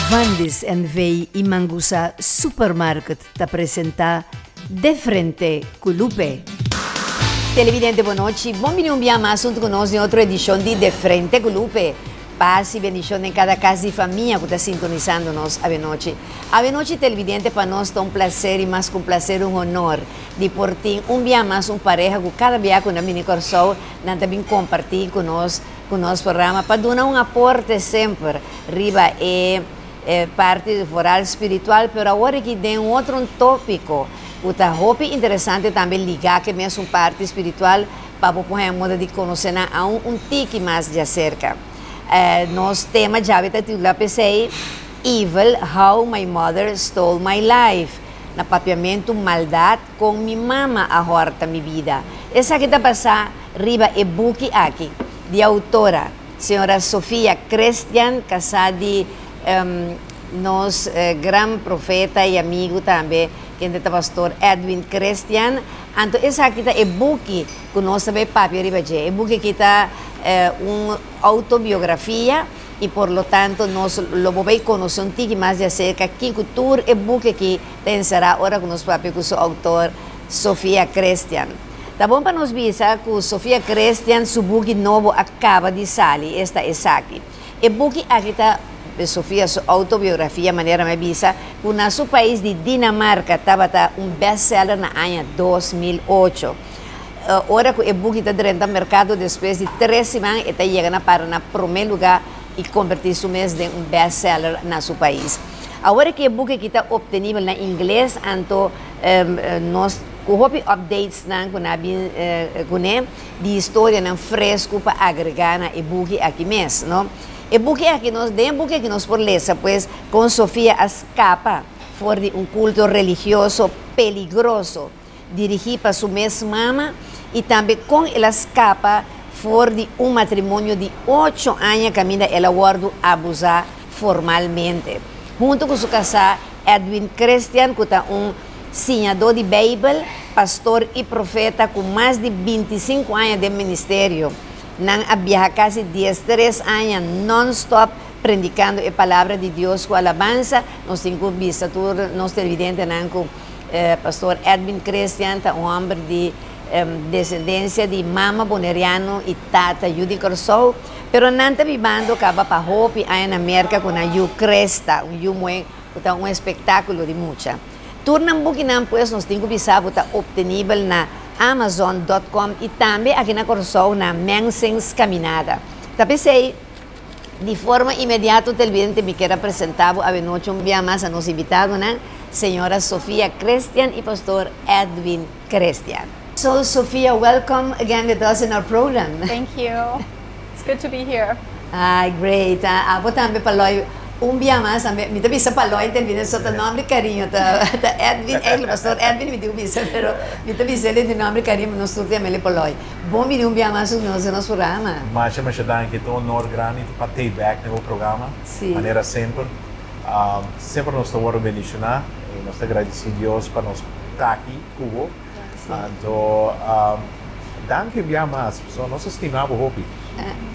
Vandis NV i Mangusa Supermarket ta presentá De Frente ku Lupe. Televidente bon nochi, bon bini un bia mas huntu ku nos den otro edishon di De Frente ku Lupe. Pas i bendishon den kada kas di famia ku ta sintonisando nos avenochi. Avenochi televidente pa nos ta un plaser i mas ku un plaser un honor di por tin un bia mas un pareha ku kada bia ku nan bini Kòrsou nan ta bin kompartí ku nos ku nos programa pa duna un aporte semper riba e parti foral spiritual pero awor aki den un otro un tópiko ku ta hopi interesante tambe ligá ku e mesun parti spiritual pa bo por haña moda di konosé nan aun un tiki mas djaserka. Nos tema djawe ta titulá p'esei, Evil, How My Mother Stole My Life, na papiamentu Maldat, Kon Mi Mama A Hòrta Mi Bida. Esaki ta basá riba e buki aki di autora señora Sofia Christian, kasá di nos gran profeta i amigu tambe, kende ta pastor Edwin Christian. Anto esaki ta e buki ku nos ta bai papia riba dje. E buki aki ta un outobiografia i por lo tanto nos lo bo bai konosé un tiki mas di aserka kiko tur e buki aki ta enserá ora ku nos papia ku su outor Sofia Christian. Ta bon pa nos bisa ku Sofia Christian su buki nobo a kaba di sali, esta esaki. E buki aki ta Sofia su outobiografia, manera mi a bisa, ku na su pais di Dinamarka tabata un bestseller na aña 2008. Ora ku e buki ta drenta merkado despues di tres siman e ta yega na para na promé lugá i kombertí su mes den un bestseller na su pais. Awor ku e buki aki ta optenibel na ingles, anto nos ku hopi updatesnan ku nan a bin kuné di historianan fresku pa agregá na e buki aki mes, no. E buki aki nos, den e buki aki nos por lesa pues kon Sofia a skapa for di un kulto religioso peligroso dirigí pa su mes mama i tambe kon el a skapa for di un matrimonio di 8 aña kaminda el a wòrdu abusá formalmente. Huntu ku su kasá Edwin Christian, ku ta un siñadó di Beibel, pastor i profeta ku mas di 25 aña den ministerio. Nan a biaha kasi 13 aña non-stop predikando e palabra di Dios ku alabansa. Nos tin ku bisa tur nos televidentenan ku pastor Edwin Christian ta un hòmber di desendensia di mama boneriano i tata yu di Kòrsou, pero nan ta bibando kaba pa hopi aña na Merka ku nan yu Cresta, un yu muhé ku ta un espektákulo di mucha. Tur nan bukinan pues nos tin ku bisa ku ta optenibel na Amazon.com i tambe aki na Kòrsou na Mensings Caminada. Ta p'esei di forma inmediato, televidente, mi kier a presentá bo avenochi un bia mas a nos invitadonan, señora Sofia Christian i pastor Edwin Christian. So Sofia, welcome again with us in our program. Thank you. It's good to be here. Ah, great. Ah, abo tambe Paloy un bia mas tambe. Mi ta bisa Paloy televidente, so ta nòmber kariño ta Edwin, eigenlijk pastor Edwin mi tin ku bisa, pero mi ta bisa di nòmber kariño, nos tur ta yam'é Paloy. Bon bini un bia mas nos den nos programa. Masha, masha danki. Ta un honor grandi pa ta back den e programa. Manera semper. Semper nos ta wòrdu bendishoná i nos ta gradisí Dios pa nos ta aki ku bo. Anto, danki un bia mas. So, nos ta stima bo hopi.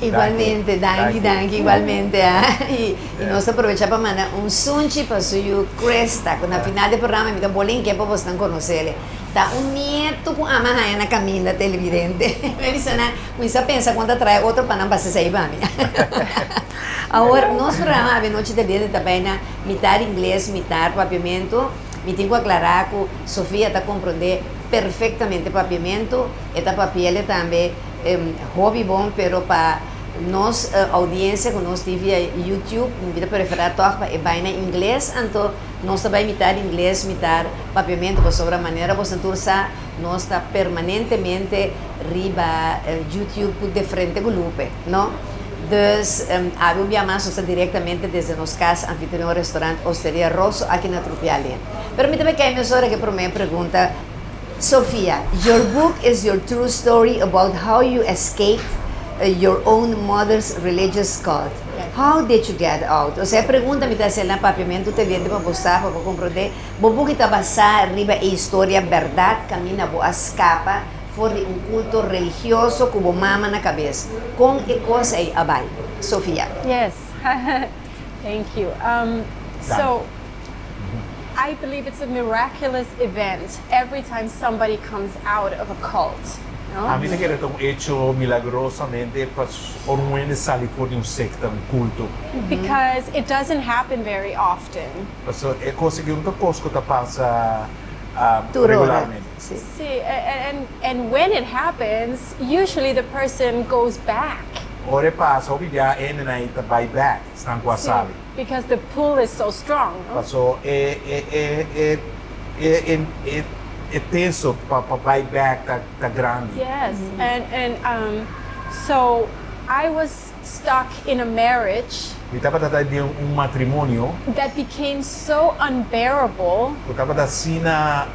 Igualmente, danki, danki, igualmente. I nos ta aprovechá pa manda un sunchi pa su yu Cresta, ku na final di programa mi ta bolinke pa bosnan konosé. Ta un nieto ku ami a haña na kaminda, televidente. Mi bisa nan, kuminsá pensa kon ta trae otro pa nan pasa esei pa mi. Awor, nos programa avenochi televidente ta bai na mitar ingles, mitar papiamentu. Mi tin ku aklará ku Sofia ta komprondé perfektamente papiamentu. E ta papi'é tambe hopi bon, pero pa nos oudiensia ku nos tin via YouTube, mi ta preferá tòg pa e bai na ingles, anto nos ta bai mitar ingles, mitar papiamentu, pasobra manera boso tur sa, nos ta permanentemente riba YouTube ku De Frente ku Lupe, no? Dus, awe un bia mas nos ta direktamente desde nos kas anfitrion restaurant Osteria Rosso aki na Trupial. Pero mi ta bai kai mesora ku e promé pregunta. Sofia, your book is your true story about how you escaped your own mother's religious cult. How did you get out? Osea, pregunta mi ta hasi na papiamentu televidente pa bo sa, pa bo komprondé. Bo buki ta basá riba e historia bèrdat kaminda bo a skapa for di un kulto religioso ku bo mama na kabes. Kon e kos ei a bai? Sofia. Yes, thank you. So I believe it's a miraculous event every time somebody comes out of a cult. No? Ami ta kere ta un hecho milagrosamente pa ora un hende sali for di un sekta, un kulto. Because it doesn't happen very often. Paso e kos aki no ta kos ku ta pasa Tur ora. regularmente. Si. Si, and when it happens, usually the person goes back. Ora e pasa, hopi bia e hendenan ei ta bai bèk, esnan ku a sali. Because the pull is so strong, no? Paso e e e e e e e e peso pa pa bai bèk ta ta grandi. Yes, and so I was stuck in a marriage. Mi tabata ta den un matrimonio. That became so unbearable. Ku tabata asina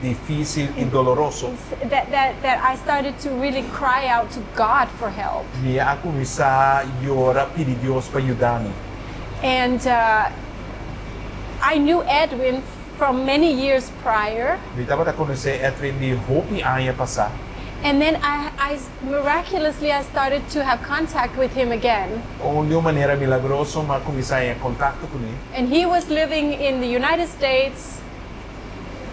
difísil i doloroso. That I started to really cry out to God for help. Mi a kuminsá yora pidi Dios pa yuda mi. And I knew Edwin from many years prior. Mi tabata konosé Edwin di hopi aña pasá. And then I miraculously I started to have contact with him again. Un di un manera milagroso m'a kuminsá haña kontakto kuné. And he was living in the United States.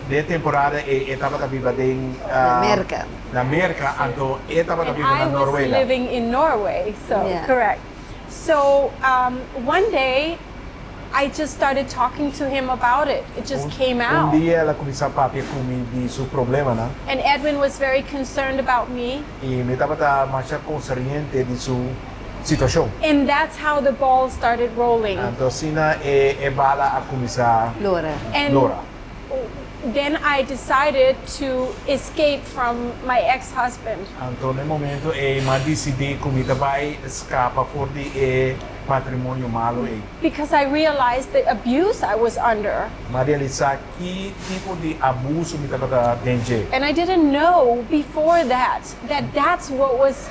Den e temporada ei e tabata biba den. Na Merka. Na Merka, anto e tabata And biba na I was Norwega. living in Norway, so correct. So one day I just started talking to him about it. It just came Un out. dia el a kuminsá papia ku mi di su problemanan. And Edwin was very concerned about me. I mi tabata masha konserniente di su situashon. And that's how the ball started rolling. Anto asina e e bala a kuminsá Lora. And lora. then I decided to escape from my ex-husband. Anto na e momento ei m'a disidí ku mi ta bai skapa for di e matrimonio malu ei. Because I realized the abuse I was under. M'a realisá ki tipo di abuso mi tabata den dje. And I didn't know before that that that's what was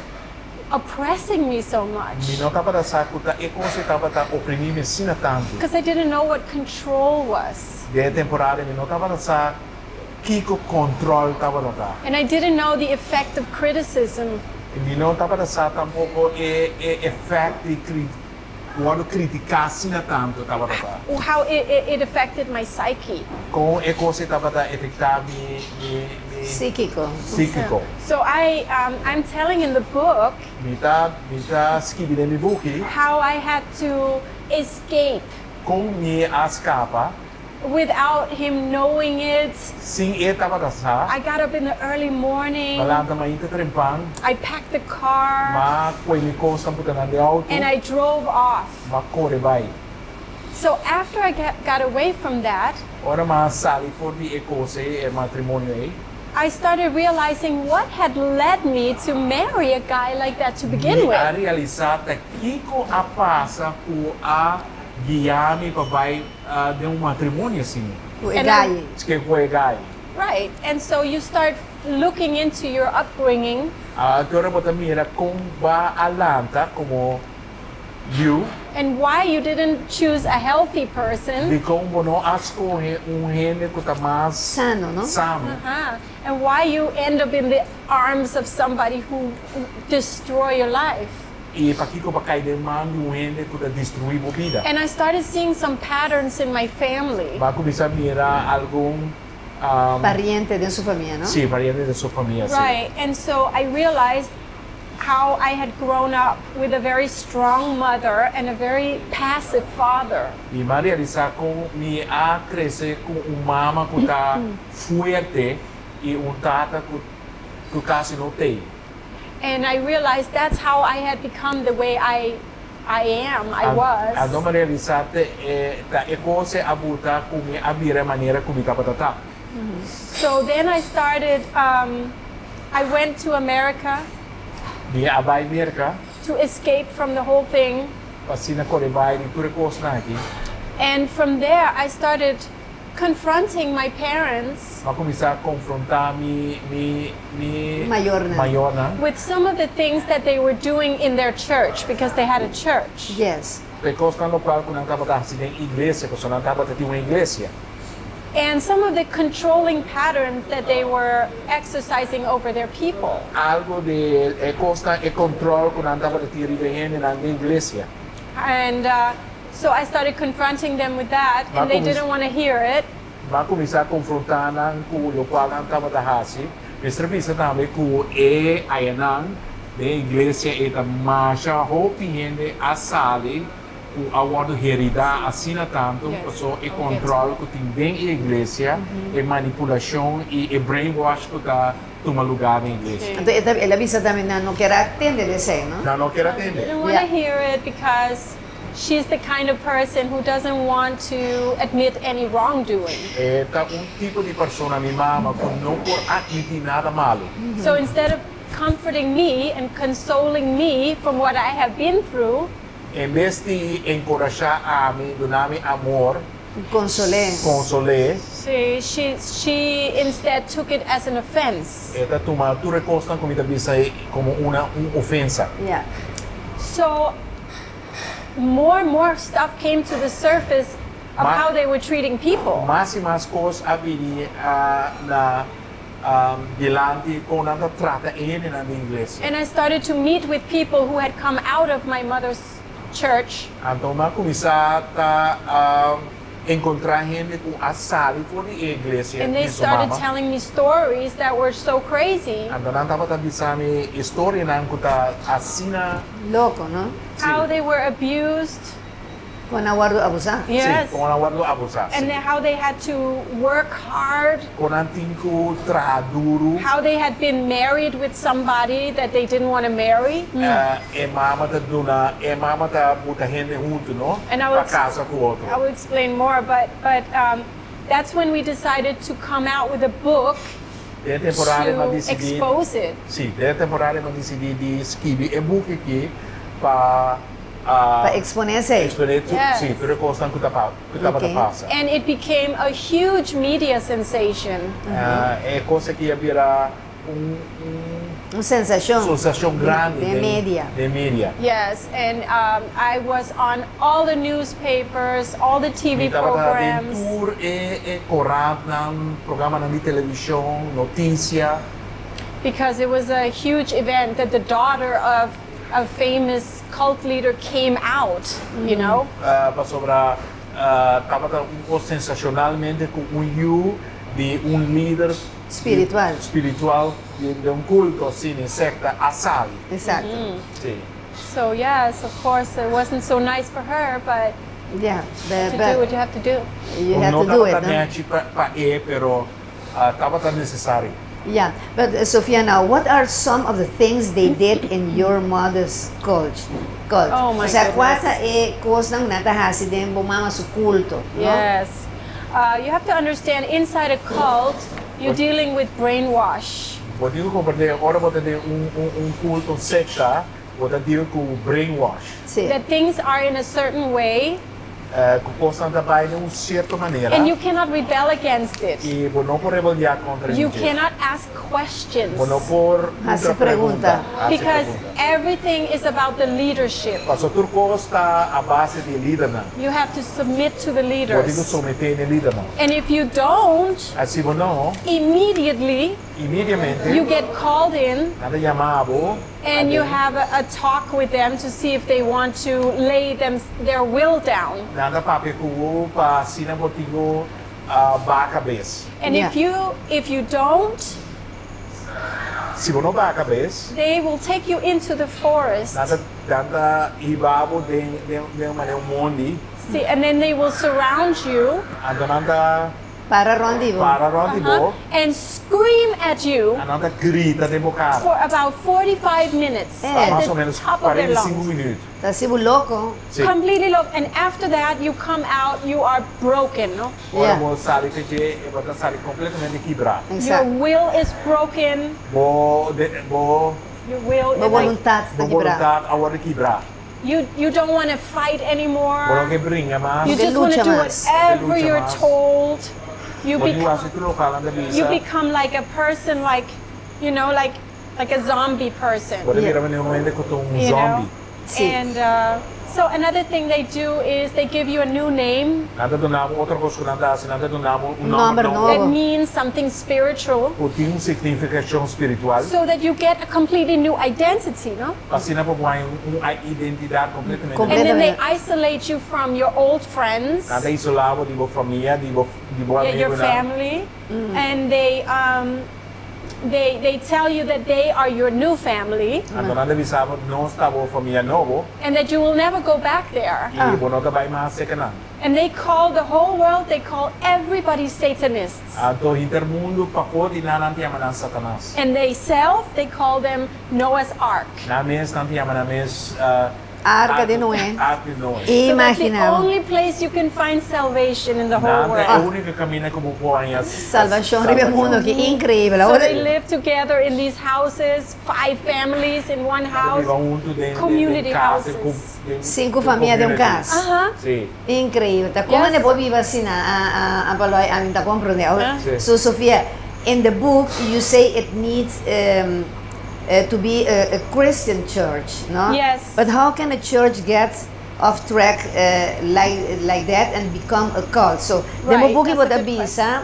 oppressing me so much. Mi no tabata sa ku ta e kos ei tabata oprimí mi asina tantu. Because I didn't know what control was. Den e temporada mi no tabata sa kiko kòntròl tabata ta. And I didn't know the effect of criticism. I mi no tabata sa tampoko e e efèkt di kri wòrdu kritiká asina tantu tabata ta. How it it affected my psyche. Kon e kos ei tabata efektá mi mi mi. Síkiko. Síkiko. So I I'm telling in the book. Mi ta mi ta skibi den mi buki. How I had to escape. Kon mi a skapa. Without him knowing it. Sin e tabata sa. I got up in the early morning. M'a lanta mainta trempan. I packed the car. M'a koe mi kosnan puta nan den outo. And I drove off. M'a kore bai. So after I got away from that. Ora m'a sali for di e kos ei, e matrimonio ei. I started realizing what had led me to marry a guy like that to begin Mi with. a realisá ta kiko a pasa ku a guia mi pa bai den un matrimonio asina. Ku e gai. Ske ku e gai. Right, and so you start looking into your upbringing. Ki ora bo ta mira kon ba a lanta komo yu. And why you didn't choose a healthy person. Dikon bo no a skohe un hende ku ta mas. Sano, no? Sano. Aha, and why you end up in the arms of somebody who destroy your life. I pakiko bo a kai den man di un hende ku ta destruí bo bida? And I started seeing some patterns in my family. Bo a kuminsá mira algun. Pariente den su famia, no? Sí, pariente den su famia, sí. Right, and so I realized how I had grown up with a very strong mother and a very passive father. I mi a realisá kon mi a krese ku un mama ku ta fuerte i un tata ku kasi no t'ei. And I realized that's how I had become the way I I am, I was. Anto mi a realisá te e ta e kos e a buta ku mi a bira e manera ku mi tabata ta. So then I started, I went to America. Mi a bai Merka. To escape from the whole thing. Pa asina kore bai di tur e kosnan aki. And from there I started confronting my parents. Mi a kuminsá konfrontá mi mi mi Mayornan. mayornan. With some of the things that they were doing in their church because they had a church. Yes. Ku e kosnan lokal ku nan tabata hasi den iglesia, pasobra nan tabata tin un iglesia. And some of the controlling patterns that they were exercising over their people. Algu di e kosnan, e kontròl ku nan tabata tin riba e hendenan den iglesia. And. So I started confronting them with that, and they didn't want to hear it. M'a kuminsá konfrontá nan ku lokual nan tabata hasi. Mester bisa tambe ku e ayanan den iglesia e ta masha hopi hende a sali ku a wòrdu heridá asina tantu paso e kòntròl ku tin den e iglesia, e manipulashon i e brainwash ku ta tuma lugá den iglesia. Anto el a bisa tambe nan no kier a tende di esei, no? Nan no kier a tende. They didn't want to hear it because she's the kind of person who doesn't want to admit any wrongdoing. E ta un tipo di persona, mi mama, ku no por atmití nada malu. So instead of comforting me and consoling me from what I have been through, En bes di enkurashá ami, duna mi amor, Konsol'é. Konsol'é. She instead took it as an offense. E ta tuma tur e kosnan ku mi ta bisa ei komo una un ofensa. So more and more stuff came to the surface of how they were treating people. Mas i mas kos a bini na dilanti kon nan ta trata e hendenan den iglesia. And I started to meet with people who had come out of my mother's church. Anto mi a kuminsá ta enkontrá hende ku a sali for di e iglesia And they di su started mama. telling me stories that were so crazy. Anto nan tabata bisa mi historianan ku ta asina. Loko, no? How they were abused. Kon nan wòrdu abusá. Sí, kon nan wòrdu abusá, sí. And how they had to work hard. Kon nan tin ku traha duru. How they had been married with somebody that they didn't want to marry. E mama ta duna, e mama ta buta hende huntu, no? Pa kasa ku otro. I will explain more, but but that's when we decided to come out with a book Den e temporada to m'a disidí, expose it. sí, den e temporada m'a disidí di skibi e buki aki pa Pa exponé esei. Exponé tur, sí, tur e kosnan ku ta ku tabata pasa. And it became a huge media sensation. E kos aki a bira un un. Un sensashon. Sensashon grandi den media. Den media. Yes, and I was on all the newspapers, all the TV Mi tabata den programs. tur e e korantnan, programanan di televishon, notisia. Because it was a huge event that the daughter of a famous cult leader came out, you know. Pasobra tabata un kos sensashonalmente ku un yu di un lider Spiritual. spiritual di un kulto asina, sekta, a sali. Exacto. Sí. So yes, of course it wasn't so nice for her, but Yeah, you have to do what you have to do. You have No to do it, tabata no? nechi pa e, pero tabata nesesario. Yeah, but Sofia now, what are some of the things they did in your mother's cult? Cult. Oh my O sea, kua goodness. ta e kosnan ku nan ta hasi den bo mama su kulto, no? Yes. You have to understand inside a cult you're dealing with brainwash. Bo tin ku komprendé, ora bo ta den un un un kulto, un sekta, bo ta deal ku brainwash. Sí. That things are in a certain way. Ku kosnan ta bai den un sierto manera. And you cannot rebel against it. I bo no por rebeldiá kontra You dje. cannot ask questions. Bo no por Hasi puntra pregunta. pregunta. Hasi Because pregunta. everything is about the leadership. Pasobra tur kos ta a base di e lidernan. You have to submit to the Bo tin ku leaders. someté na e lidernan. And if you don't, I si bo no, immediately immediamente you get called in. nan ta yama bo. And you have a talk with them to see if they want to lay them their will down. Nan ta papia ku bo pa asina bo tin ku baha kabes. And if you if you don't, Si bo no baha kabes, they will take you into the forest. Nan ta nan ta hiba bo den den den manera un mondi. See, and then they will surround you. Anto nan ta Para rond di bo. Para rond di bo. And scream at you. A nan ta grita den bo cara. For about 45 minutes. Pa At mas o the menos top of their 45 lungs. minuut. Ta hasi bo loco. Si. Completely loco. And after that you come out, you are broken, no? Ora bo sali fe dje, bo ta sali completamente kibra. Your will is broken. Bo, bo. Your will, Bo like. voluntad ta Bo kibra. voluntad a wordo kibra. You you don't want to fight anymore. Bo no ke bringa mas. You just want to do whatever you're told. You Bo tin become hasi tur loke nan ta bisa. you become like a person like you know like like a zombie person. Bo ta bira manera un hende ku ta un You know? zombie. And so another thing they do is they give you a new name. Nan ta duna bo otro kos ku nan ta hasi, nan ta duna bo un Un nòmber nòmber nobo. That nobo. means something spiritual. Ku tin un signifikashon spiritual. So that you get a completely new identity, no? Pa asina bo por haña un identidat kompletamente And then they nobo. isolate you from your old friends. Nan ta isolá bo di bo famia, di bo di bo Yeah, your amigunan. family. And they um they they tell you that they are your new family. Anto nan ta bisa bo, Nos ta bo famia nobo. And that you will never go back there. I bo no ta bai mas serka nan. And they call the whole world, they call everybody Satanists. Anto henter mundu pafó di nan, nan ta yama nan Satanas. And they self, they call them Noah's Ark. Nan mes, nan ta yama nan mes Arka di Noe. Arka di Noe. So that's the Imagina bo. only place you can find salvation in the whole Nan ta world. e úniko kaminda ku bo por haña Salvashon riba e mundu aki. Inkreibel. So Awor. they live together in these houses, five families in one Nan ta house. biba huntu den den Community kas, den houses. den Sinku famia den un community. kas. Sí. Inkreibel. Ta kon Yes. nan por biba asina? A a a Paloy, ami ta komprondé. Awor, Sí. so Sofia, in the book you say it needs to be a Christian church, no? Yes. But how can a church get off track like like that and become a cult? So, den bo Right, buki that's bo a ta good bisa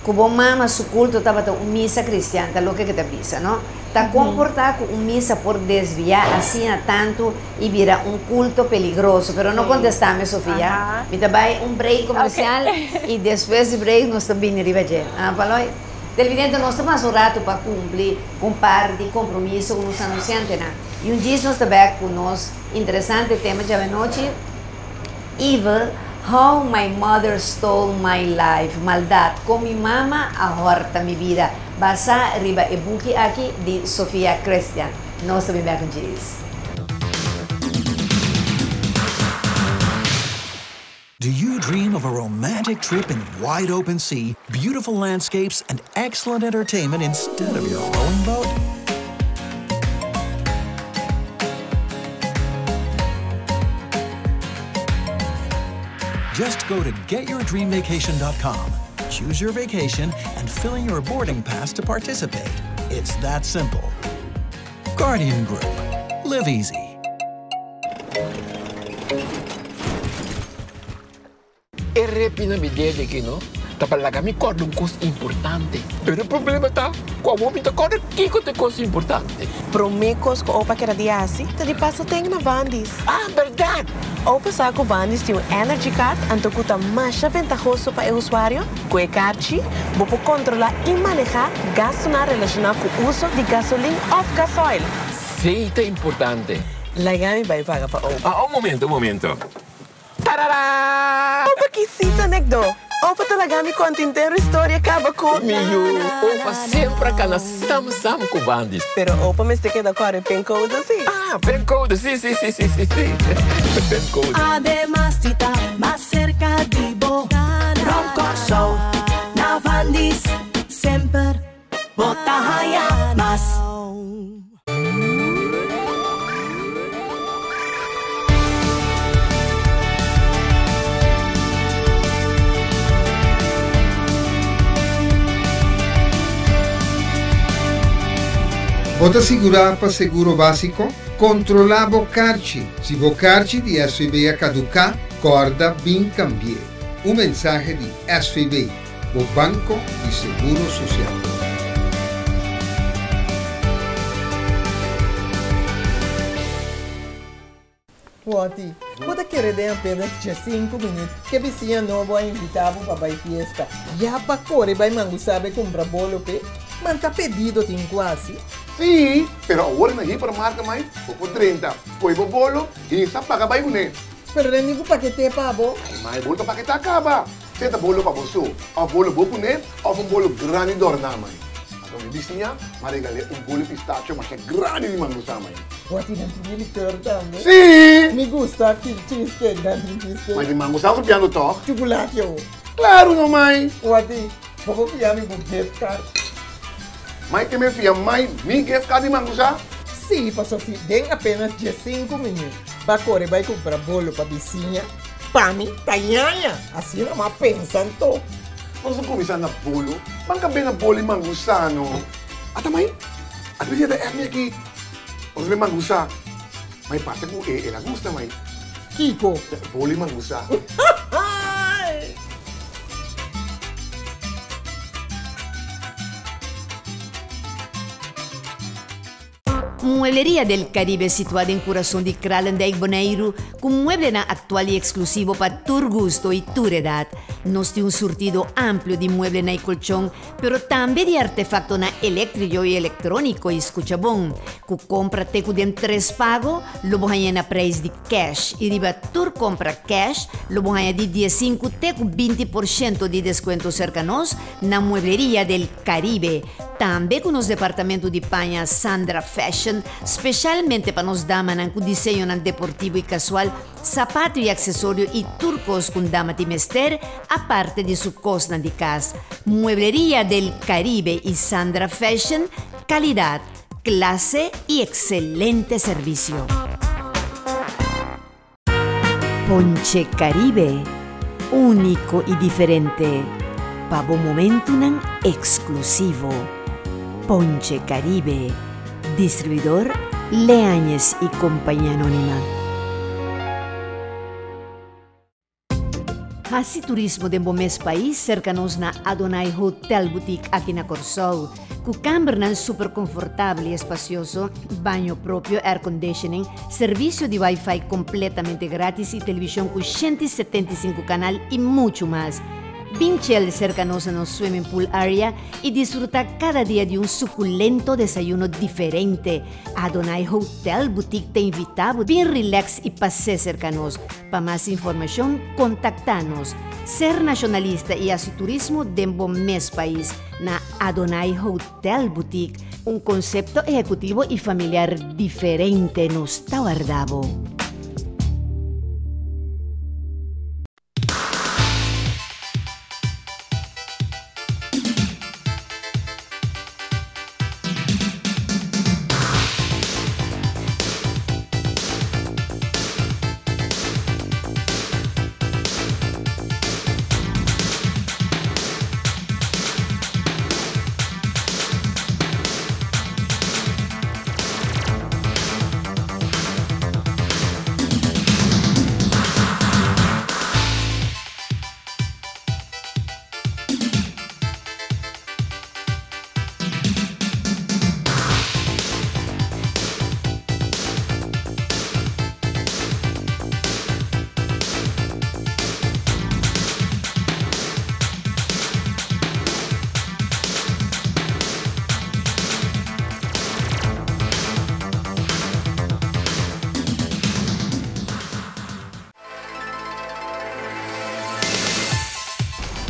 ku bo mama su kulto tabata un misa kristian, ta loke ke ta bisa, no? Ta komportá ku un misa por desviá asina tantu i bira un kulto peligroso. Pero no kontestá mi, Sofia. Aha. Mi ta bai un break komersial i despues di break nos ta bini riba dje. Ah, Paloy? Televidente, nos ta pasa un ratu pa kumpli ku un par di kompromiso ku nos anunsiantenan. I un djis nos ta bèk ku nos interesante tema djawe-nochi, Evil, How My Mother Stole My Life, Maldat, Kon Mi Mama A Hòrta Mi Bida, basá riba e buki aki di Sophia Christian. Nos ta bin bèk un djis. Do you dream of a romantic trip in wide open sea, beautiful landscapes, and excellent entertainment instead of your rowing boat? Just go to getyourdreamvacation.com, choose your vacation, and fill in your boarding pass to participate. It's that simple. Guardian Group. Live easy. E repi na mi dede aki no ta pa laga mi kòrda un kos importante. Pero e problema ta ku awor mi ta kòrda kiko ta e kos importante. Promé kos ku Opa keda di hasi ta di pasa ten na Vandy's. Ah, bèrdat! Opa sa ku Vandy's tin un Energy Card anto ku ta masha ventahoso pa e usuario. Ku e karchi, bo por kontrolá i manehá gastunan relashoná ku uso di gasolin òf gasoil. Sí, ta importante. Laga mi bai paga pa Opa. Ah, un momento, un momento. Tarara! Opa kisita nekdo. Opa ta laga mi konta intero historia kaba ku. Mi yu, Opa semper a kana sam sam ku Bandis. Pero Opa mester keda kòrda e pincode si. Ah, pincode, si, si, si, si, si, si. Pincode. Ademas di ta mas serka di bo, Rònt Kòrsou, na Vandis, semper bo ta haña mas. Bo ta sigurá pa seguro básiko? Kontrolá bo karchi. Si bo karchi di SVB a kaduká, kòrda bin kambi'é. Un mensahe di SVB, bo banko di seguro sosial. Wòti, bo ta kere den apenas diesinku minüt ke bisiña nobo a invitá bo pa bai fiesta. Ya pa kore bai Mangusabe kumpra bolo p'e? Man ta pedido tin ku hasi. Sí, pero awor na hipermarket mai bo por drenta, kohe bo bolo i sa paga bai kuné. Pero den ningún pakete pa bo. Ai mai bolo ta paketá kaba. Sea ta bolo pa bo so, òf bolo bo kuné, òf un bolo grandi dòrná mai. Anto mi bisiña m'a regal'é un bolo pistacho masha grandi di mangusá mai. Bo a tira tin di likor tambe? Sí! Mi gusta ki cheesecake nan tin cheesecake. Ma di mangusá bo ta piando tòg? Chukulati awo. Klaru no mai! Bo a di, bo por fia mi bo gift card? Mai ke mi fia mai mi gift card di mangusá? Sí, pasobra si den apenas diesinku minüt bo a kore bai kumpra bolo pa bisiña, Pa mi ta ñaña, asina m'a pensa anto. Nos a kuminsá na bolo, ban kab'é na bolo i mangusá no. Ata mai, a ta bisa ta èk mi aki, nos a bin mangusá. Ma e parse ku e el a gusta mai. Kiko? Boli mangusa. Muebleria del Caribe situá den kurason di Kralendijk, Boneiru, ku mueblenan aktual i eksklusivo pa tur gusto i tur edat. Nos tin un surtido amplio di mueblenan i kolchon, pero tambe di artefaktonan eléktriko i elektróniko i skucha bon, ku kompra te ku den tres pago lo bo haña na preis di cash i riba tur kompra cash lo bo haña di diesinku te ku 20% di deskuento serka nos na Muebleria del Caribe. Tambe ku nos departamento di paña Sandra Fashion, speshalmente pa nos damanan ku diseñonan deportivo i kasual, sapato i aksesorio i tur kos ku un dama tin mester, aparte di su kosnan di kas. Muebleria del Caribe i Sandra Fashion, kalidat, klase i ekselente servisio. Ponche Caribe, úniko i diferente, pa bo momentunan eksklusivo. Ponche Caribe, distribuidor Leañez y Compañía Anónima. Hasi turismo den bo mes pais serka nos na Adonai Hotel Boutique aki na Kòrsou. Ku kambernan super konfortabel i espasioso, baño propio, air conditioning, servisio di wifi kompletamente gratis i televishon ku 175 kanal i muchu mas. Bin chel serka nos na nos swimming pool area i disfrutá kada dia di un sukulento desayuno diferente. Adonai Hotel Boutique ta invitá bo bin relax i pas'é serka nos. Pa mas informashon kontaktá nos. Ser nashonalista i hasi turismo den bo mes pais na Adonai Hotel Boutique, un konsepto ehekutivo i familiar diferente nos ta warda bo.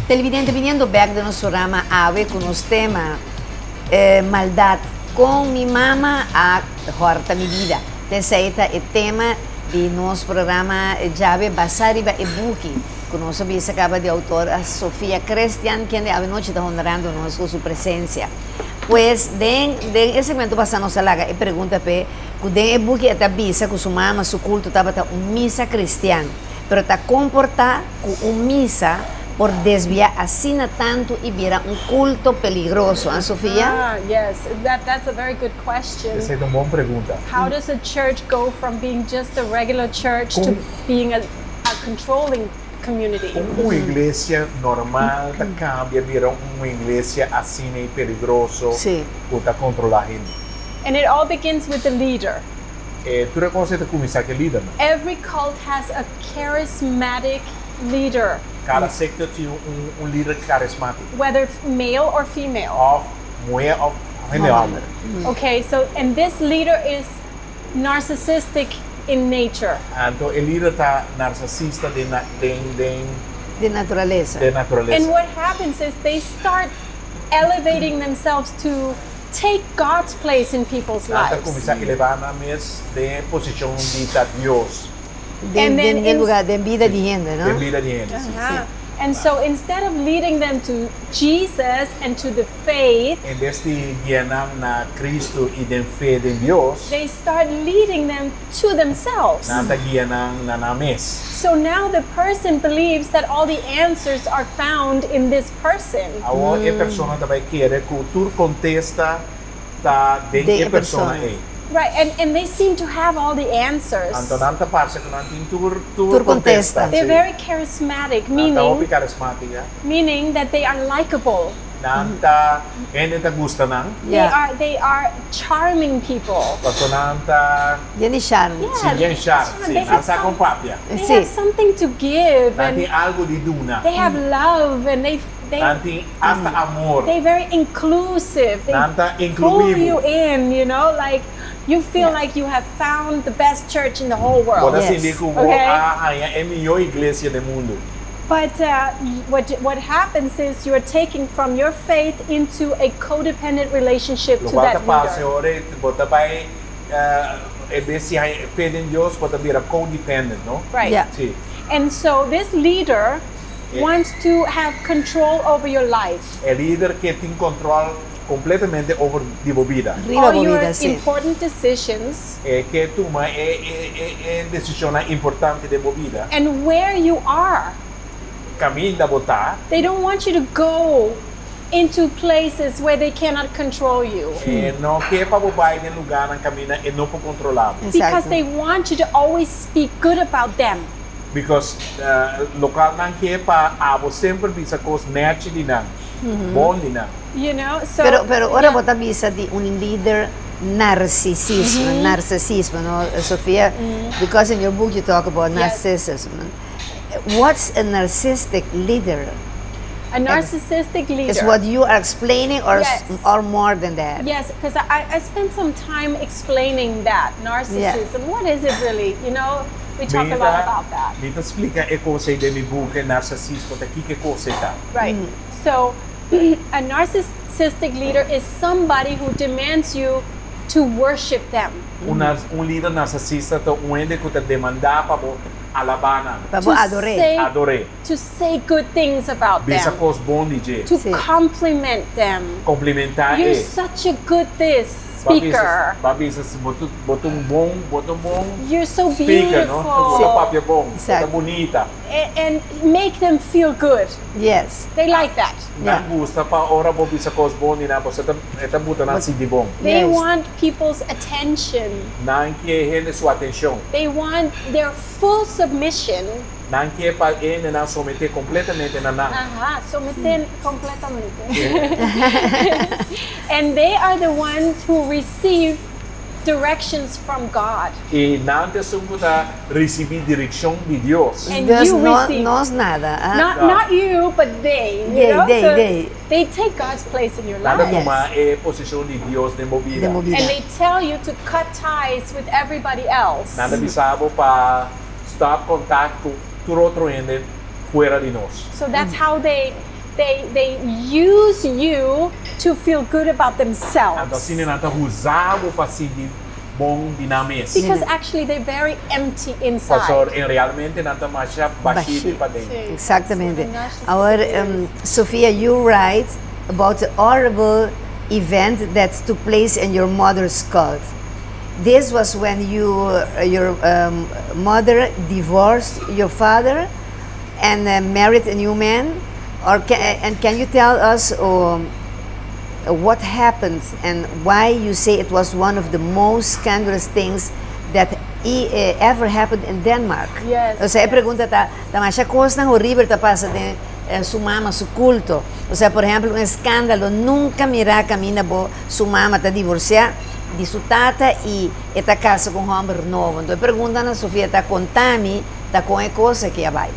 Televidente biniendo bek den nos programa awe ku nos tema Maldad kon mi mama a hòrta mi bida. T'esei ta e tema di nos programa djawe basá riba e buki ku nos a bisa kaba di outor Sofia Christian kende awe nochi ta honorando nos ku su presensia. Pues den den e segmento pasá nos a laga e pregunta p'e ku den e buki e ta bisa ku su mama su kulto tabata un misa kristian pero ta komportá ku un misa por desviá asina tantu i bira un kulto peligroso. An Sofia? Ah, yes, that that's a very good question. Esei ta un bon pregunta. How does a church go from being just a regular church to being a a controlling community? Kon un iglesia normal ta kambia bira un iglesia asina i peligroso ku ta kontrolá hende? And it all begins with the leader. E tur e kos ei ta kuminsá ku e lidernan. Every cult has a charismatic leader. Kada sekta tin un lider karismátiko. Whether male or female. Òf muhé òf hende hòmber. Okay, so and this leader is narcissistic in nature. Anto e lider ta narsisista den den den. Den naturalesa. Den naturalesa. And what happens is they start elevating themselves to take God's place in people's Nan ta lives. kuminsá elevá nan mes den e posishon di ta Dios. Den, den, den lugar, den bida di hende, no? Den bida di hende, sí. Aha. And so instead of leading them to Jesus and to the faith, En bes di guia nan na Cristo i den fe den Dios, they start leading them to themselves. nan ta guia nan na nan mes. So now the person believes that all the answers are found in this person. Awor e persona ta bai kere ku tur kontesta ta den Den e e persona persona. ei. Right, and they seem to have all the answers. Anto nan ta parse ku nan tin tur Tur tur kontesta. kontesta. They're Si. very charismatic, Nan ta hopi meaning karismátiko. meaning that they are likable. Nan ta hende ta gusta nan. They are they are charming people. Paso nan ta Yen di charm. Si, yen charm, si. They Nan have sa some kon papia. They Si. have something to give Nan and tin algu di duna. they have love and they they Nan tin asta amor. They very inclusive. They Nan ta pull inkluí bo. you in, you know, like you feel like you have found the best church in the whole Bo world. ta sinti ku bo Okay? a haña e mihó iglesia den mundu. But what what happens is you are taking from your faith into a codependent relationship to Lokual ta that pasa leader. ora e bo ta bai e bes si haña e fe den Dios bo ta bira codependent, no? Right. Si. And so this leader E wants to have control over your life. E lider ke tin control completamente over di bo bida. Riba All bo your bida, si. important decisions. E ke tuma e e e e decisionnan importante den bo bida. And where you are. Caminda bo ta. They don't want you to go into places where they cannot control you. E no ke pa bo bai den lugarnan caminda e no por controla bo. Because they want you to always speak good about them. Because local nan ke pa abo semper bisa kos nechi di nan, bon di nan. You know, so Pero pero ora bo ta bisa di un lider narcisismo, narcisismo, no Sofia? Because in your book you talk about narcissism. What's a narcissistic leader? A narcissistic leader. Is what you are explaining or Yes. or more than that? Yes, because I, I spent some time explaining that narcissism. What is it really? You know, we talk a lot about that. Mi ta splika e kos ei den mi buki Narsisismo ta kiko e kos ei ta. Right. So, a narcissistic leader is somebody who demands you to worship them. Un nar un lider narsisista ta un hende ku ta demandá pa bo alabá nan. Pa bo To ador'é. say, Ador'é. to say good things about Bisa them. kos bon di dje. To compliment them. Komplimentá You're e. such a good this Bo a bisa, speaker. bo a bisa si bo ta bo ta un bon, bo ta un bon You're so speaker, no? beautiful. Bo ta papia bon, bo ta Exacto. bunita. And make them feel good. Yes. They like that. Nan gusta pa ora bo bisa kos bon di nan, pasobra e ta buta nan sinti bon. They Yes. want people's attention. Nan ke hende su atenshon. They want their full submission. Nan ke pa hendenan someté kompletamente na nan. Aha, someten completamente. And they are the ones who receive directions from God. I nan ta esun ku ta risibí direkshon di Dios. And Dus you no, receive. nos nada. ah. Not not you, but they. You They, know? they, so they. they take God's place in your Nan ta life. tuma e posishon di Dios den bo bida. Den bo bida. And they tell you to cut ties with everybody else. Nan ta bisa bo pa stop kontak ku tur otro hende fuera di nos. So that's how they they they use you to feel good about Anto themselves. asina nan ta usa bo pa sinti bon di nan mes. Because actually they're very empty inside. Pasobra en realmente nan ta masha bashí di paden. Exactamente. Awor, Sofia, you write about the horrible event that took place in your mother's cult. This was when you, your mother divorced your father and married a new man. Or can, and can you tell us what happened and why you say it was one of the most scandalous things that ever happened in Denmark? Yes. Osea, e pregunta ta, ta masha kosnan horibel ta pasa den su mama su kulto. Osea, por ehempel, un eskandalo nunka mirá kaminda bo su mama ta divorsiá di su tata i e ta kasa ku un hòmber nobo. Anto e pregunta na Sofia ta, Konta mi ta kon e kos aki a bai.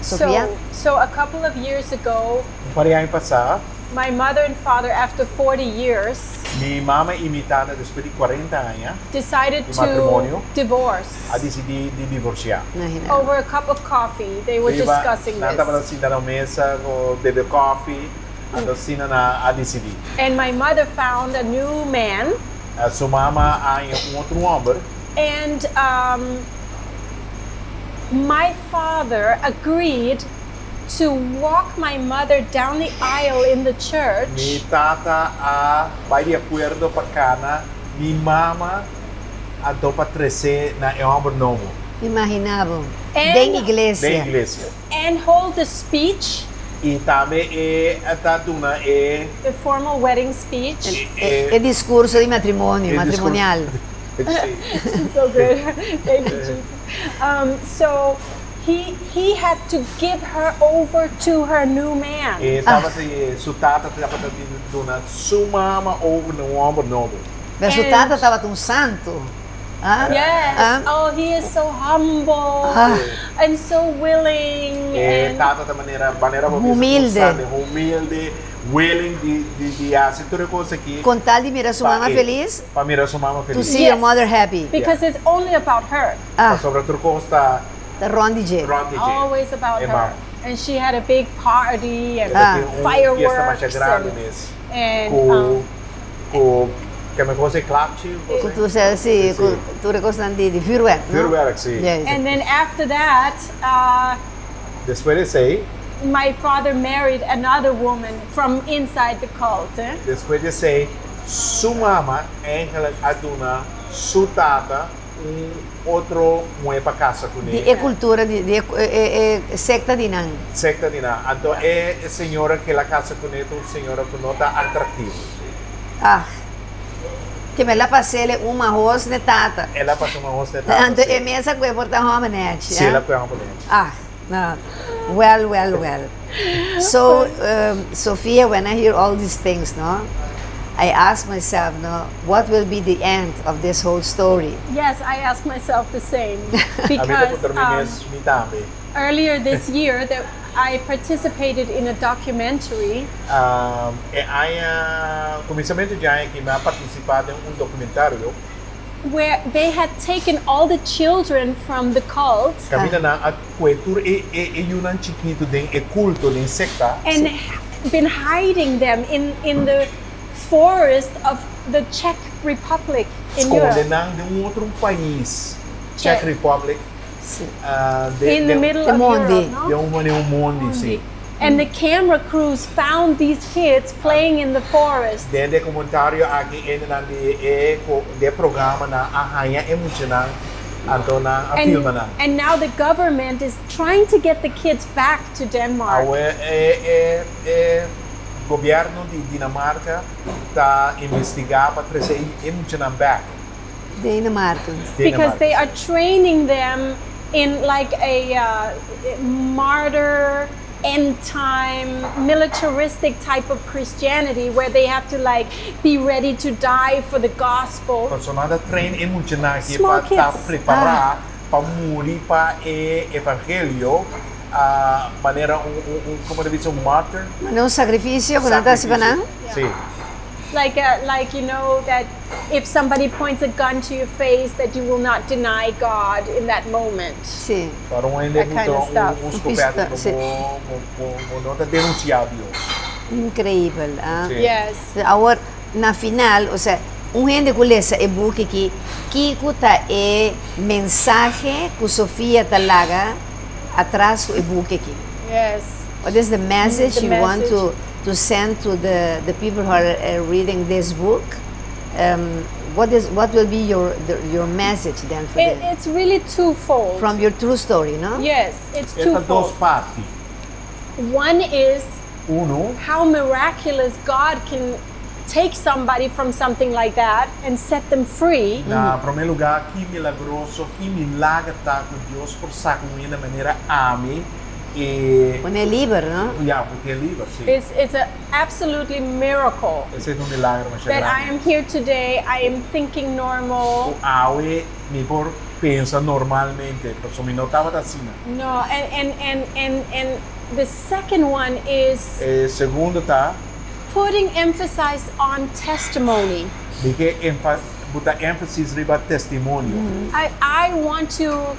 Sofia? So, so a couple of years ago. Un par di aña pasá. My mother and father after 40 years. Mi mama i mi tata despues di cuarenta aña Decided di to matrimonio divorce. a disidí di divorsiá. Over a cup of coffee they were Riba, discussing nan this. tabata sinta na un mesa ku bebe kòfi, anto asina nan a disidí. And my mother found a new man. Su mama a haña un otro hòmber. And um, my father agreed to walk my mother down the aisle in the church. Mi tata a bai di akuerdo pa kana mi mama anto pa tres'é na e hòmber nobo. Imaginá bo, den iglesia. Den iglesia. And hold the speech. I tambe e ta duna e. The formal wedding speech. E diskurso di matrimonio, matrimonial. Si. So good. Thank you, Jesus. So he had to give her over to her new man. E tabata, su tata tabata duna su mama over na un hòmber nobo. Pero su tata tabata un santu. Ah? Yes. Ah? Oh, he is so humble and so willing. E And tata ta manera bo bisa, Humilde. un santu, humilde, willing di hasi tur kos aki. Ku tal di mira su Pa mama felis. Pa mira su mama To felis. see your mother happy. Because it's only about her. Ah. Sobre tur kos ta Ta rònt di dje. Rònt di dje. Always about E her. mama. And she had a big party and Ah. Un fiesta fireworks. mas grandi And, mes. and Ku ku ku mi kos e klapchi. Ku tur si, ku tur kos di vuurwerk, no? Vuurwerk, si. Yes. And then after that, Despues di esei, my father married another woman from inside the cult. Eh? Despues di esei, su mama eigenlijk a duna su tata un otro muhé pa kasa kuné. Di e kultura di e sekta di nan. Sekta di nan. Anto e señora ku el a kasa kuné ta un señora ku no ta atraktivo. Ah. Ke men el a pas'é un mahos n'e tata. El a pasa un mahos n'e tata. Anto si. e mes a kue por ta hòmber nèchi. Si, el a kue hòmber nèchi. Ah, no. Well, well, well. So, Sophia, when I hear all these things, no, I ask myself, no, what will be the end of this whole story? Yes, I ask myself the same. Ami ta Because puntra mi mes mi tambe. earlier this year that I participated in a documentary E aña, kuminsamentu di aña aki, mi a partisipá den un dokumentario where they had taken all the children from the cult kaminda nan a kue tur e yunan chikitu den e kulto, den sekta. And been hiding them in the forest of the Czech Republic in Skonde Europe. nan den un otro pais, Czech Czech. Republic, In the middle De of mondi. Europe, no? Den un mondi, si. And the camera crews found these kids playing in the forest. Den e dokumentario aki hendenan di e programa nan a haña e muchanan, anto nan a And, filma nan. and now the government is trying to get the kids back to Denmark. Awe e gobièrnu di Dinamarka ta investigá pa trese e muchanan bèk. Dinamarka. Because they are training them in like a martyr, end time, militaristic type of Christianity where they have to like be ready to die for the gospel. Pasobra nan ta train e muchanan aki Small pa ta kids. prepará pa muri pa e evangelio, manera un, kon ta bisa, un martyr. Manera un sakrifisio ku nan ta hasi pa nan? Si. Like that if somebody points a gun to your face, that you will not deny God in that moment. Si. Pa un hende That kind of stuff. un skopeta Pista, si. ku no ta denunsiá Dios. Inkreibel. Ah? Si. Yes. Awor, na final, osea, un hende ku lesa e buki aki, kiko ta e mensahe ku Sofia ta laga atras ku e buki aki? Yes. What is the message The you want message. to send to the people who are reading this book? What will be your message then for them? It's really twofold. From your true story, no? Yes, it's E ta dos twofold. parti. One is Uno, how miraculous God can take somebody from something like that and set them free. Na promé lugá, ki milagroso, ki milager ta ku Dios por saka un hende manera ami i Pone liber, no? Ya, pone liber, si. It's an absolutely miracle Esei ta un milager mas that I grandi. am here today. I am thinking normal. Awe mi por pensa normalmente, pasobra mi no tabata asina. No, and the second one is E segundo ta putting emphasis on testimony. Mi ke buta énfasis riba testimonio. I want to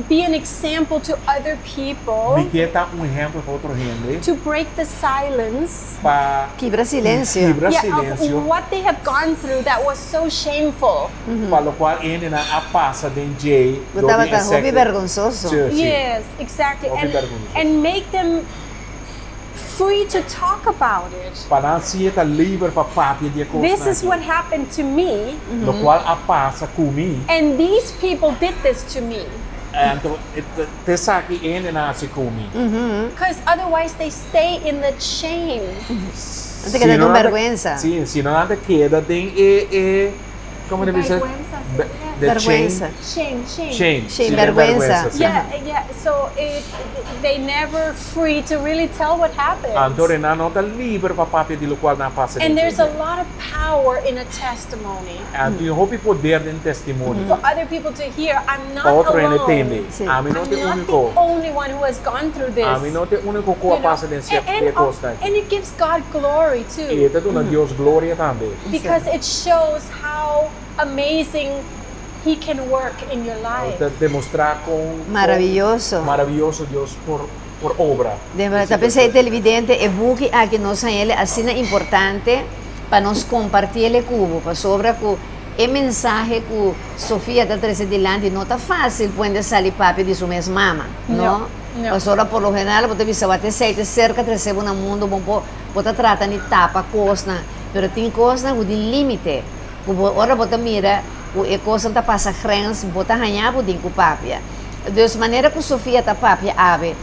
be an example to other people Mi ke ta un ehèmpel pa otro hende. To break the silence Pa Kibra silensio. Kibra yeah, of silensio. what they have gone through that was so shameful. Pa lokual hendenan a pasa den dje. Bo tabata hopi bergonsoso. Si. Yes, exactly. Hopi And, bergonsoso. and make them free to talk about it. Pa nan si ta liber pa papia di e kos. This is what happened to me, Lokual a pasa ku mi. And these people did this to me. Anto, t'esaki hendenan a hasi ku mi. Because otherwise they stay in the shame. Nan ta keda den bèrgwensa. Si, si no nan ta keda den e e Kon ta bisa? The shame. Shame, shame. Shame. Shame, bèrgwensa. Yeah, yeah. So it, they never free to really tell what happened. Anto nan no ta liber pa papia di lokual nan a pasa. And there's a lot of power in a testimony. Anto tin hopi poder den testimonio. For other people to hear, I'm not Pa otro hende alone. tende. Ami no I'm ta e not úniko. the only one who has gone through this. Ami no ta e úniko ku a pasa den sierto kosnan. And it gives God glory too. I e ta duna Dios gloria tambe. Because it shows how amazing He can work in your life. Ta demostrá kon Maraviyoso. Maraviyoso Dios por por obra. Den bèrdat, ta pensá e televidente e buki aki nos haña el asina importante pa nos kompartí el e ku bo, pasobra ku e mensahe ku Sofia ta trese dilanti no ta fásil puende sali papia di su mes mama, no? Pasobra por lo general bo ta bisa wak esei ta serka trese bo na mundu, bo por bo ta trata di tapa kosnan, pero tin kosnan ku tin límite, ku bo ora bo ta mira ku e kosnan ta pasa grens, bo ta haña bo tin ku papia. Dus manera ku Sofia ta papia awe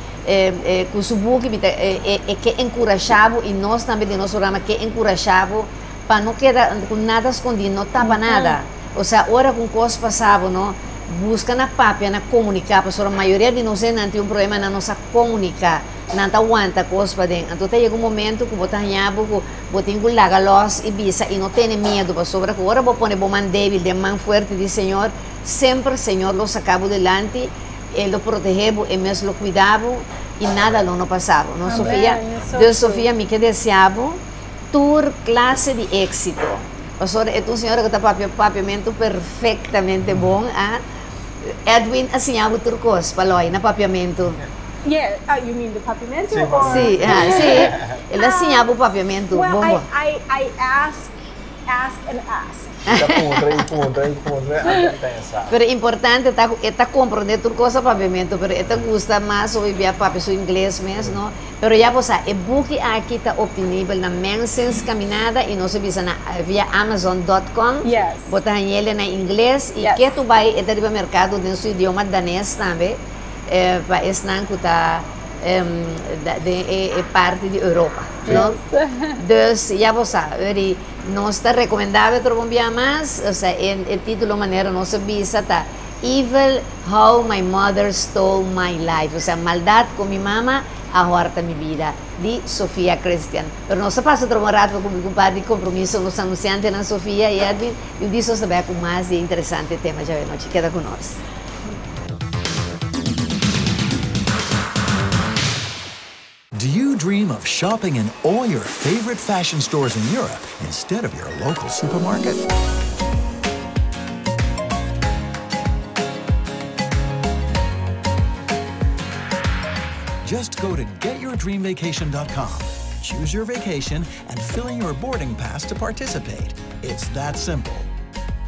ku su buki mi ta e ke enkurashá bo i nos tambe den nos programa ke enkurashá bo pa no keda ku nada skondí, no tapa nada. Osea ora ku un kos pasa bo no buska na papia, na komuniká pasobra mayoria di nos nan tin un problema nan no sa komuniká, nan ta wanta kos paden. Anto ta yega un momento ku bo ta haña bo ku bo tin ku laga lòs i bisa i no tene miedu pasobra ku ora bo pone bo man débil den man fuerte di Señor, Semper Señor lo saca bo dilanti, E lo protege bo, E mes lo cuida bo y nada lo no pasa bo. No Sofia? Dus Sofia mi ke desea bo tur clase di exito. Pasobra e ta un señora cu ta papia papiamento perfectamente bon. A Edwin a siña bo tur cos pa loy na papiamento. Yeah, you mean the papiamento or? Si, si. El a siña bo papiamento bon bon. Well, I ask Ask and ask. Ta puntra y puntra y puntra anto mi ta ensa. Pero importante ta cu e ta comprende tur cosa papiamento pero e ta gusta mas hopi bia papia su ingles mes no. Pero ya bo sa e buki aki ta obtenibel na Mensens Caminada y nos a bisa na via Amazon dot com. Yes. Bo ta hañele na ingles y Yes. ke tu bay e ta riba mercado den su idioma danes tambe pa esnan cu ta den e parti di Europa no. Dus ya bo sa uri nos ta recomenda bo otro bon bia mas osea e titulo manera nos a bisa ta Evil how my mother stole my life osea maldad con mi mama a horta mi bida di Sofia Christian. Pero nos a pasa otro bon rato pa cumpli cu un par di compromiso nos anunciantenan Sofia y Edwin y un dia nos ta bek cu mas di e interesante tema djawe nochi. Keda cu nos. Do you dream of shopping in all your favorite fashion stores in Europe instead of your local supermarket? Just go to getyourdreamvacation.com, choose your vacation, and fill in your boarding pass to participate. It's that simple.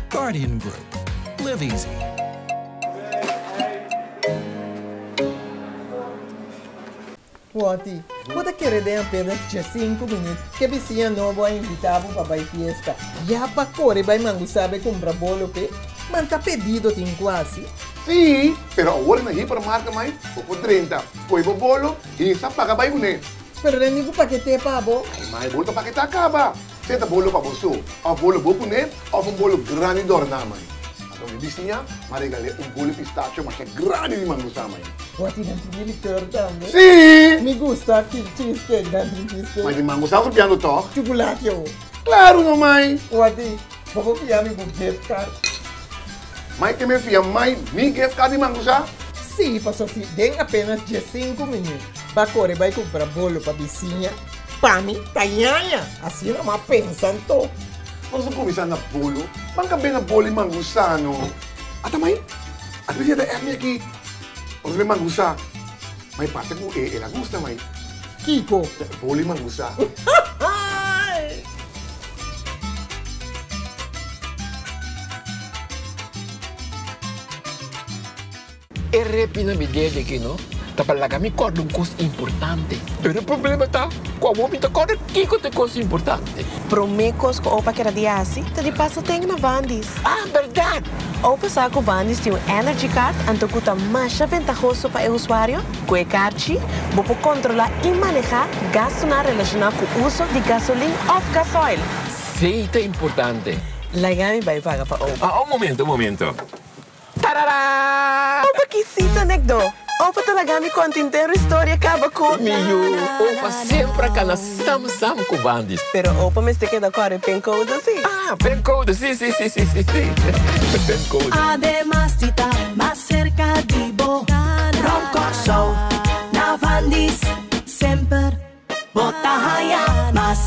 Guardian Group. Live easy. Wòti, bo ta kere den apenas diesinku minüt ku e bisiña nobo a invitá bo pa bai fiesta. Ya pa kore bai Mangusabe kumpra bolo p'e, manta pedido tin ku hasi. Sí, pero awor na hipermarket mai bo por drenta, kohe bo bolo i sa paga bai kuné. Pero den niku pakete pa bo. Ai mai bolo ta paketá kaba. Sea ta bolo pa bo so, òf bolo bo kuné, òf un bolo grandi dòrná mai. Anto mi bisiña m'a regal'é un bolo pistacho masha grandi di mangusá mai. Bo a tira tin di likor tambe? Sí! Mi gusta ki cheesecake, nan tin cheesecake. Ma di mangusá bo ta piando tòg? Chukulati awo. Klaru no mai! Bo a di, bo por fia mi bo gift card? Mai ke mi fia mai mi gift card di mangusá? Sí, pasobra si den apenas diesinku minüt bo a kore bai kumpra bolo pa bisiña, Pa mi ta ñaña, asina m'a pensa anto. Nos a kuminsá na bolo, ban kab'é na bolo i mangusá no. Ata mai, ata mi ta èk mi aki, ora mi mangusá, mai parse ku el a gusta mai. Kiko? Bolo i mangusá. E repi na mi dede aki no ta pa laga mi kòrda un kos importante. Pero e problema ta ku awor mi ta kòrda kiko ta e kos importante. Promé kos ku opa keda di hasi ta di pasa ten na Vandy's. Ah, bèrdat! Opa sa ku Vandy's tin un Energy Card anto ku ta masha ventahoso pa e usuario. Ku e karchi bo por kontrolá i manehá gastunan relashoná ku uso di gasolin òf gasoil. Esei ta importante. Laga mi bai paga pa opa. Ah, un momento, un momento. Tarara! Opa kisito nekdo. Opa ta laga mi konta intero historia kaba ku. Mi yu, opa semper a kana sam sam ku bandis. Pero opa mester keda kòrda e pincode si. Ah, pincode, si, si, si, si, si, si. Pincode. Ademas di ta mas serka di bo, rònt Kòrsou, na Vandis, semper bo ta haña mas.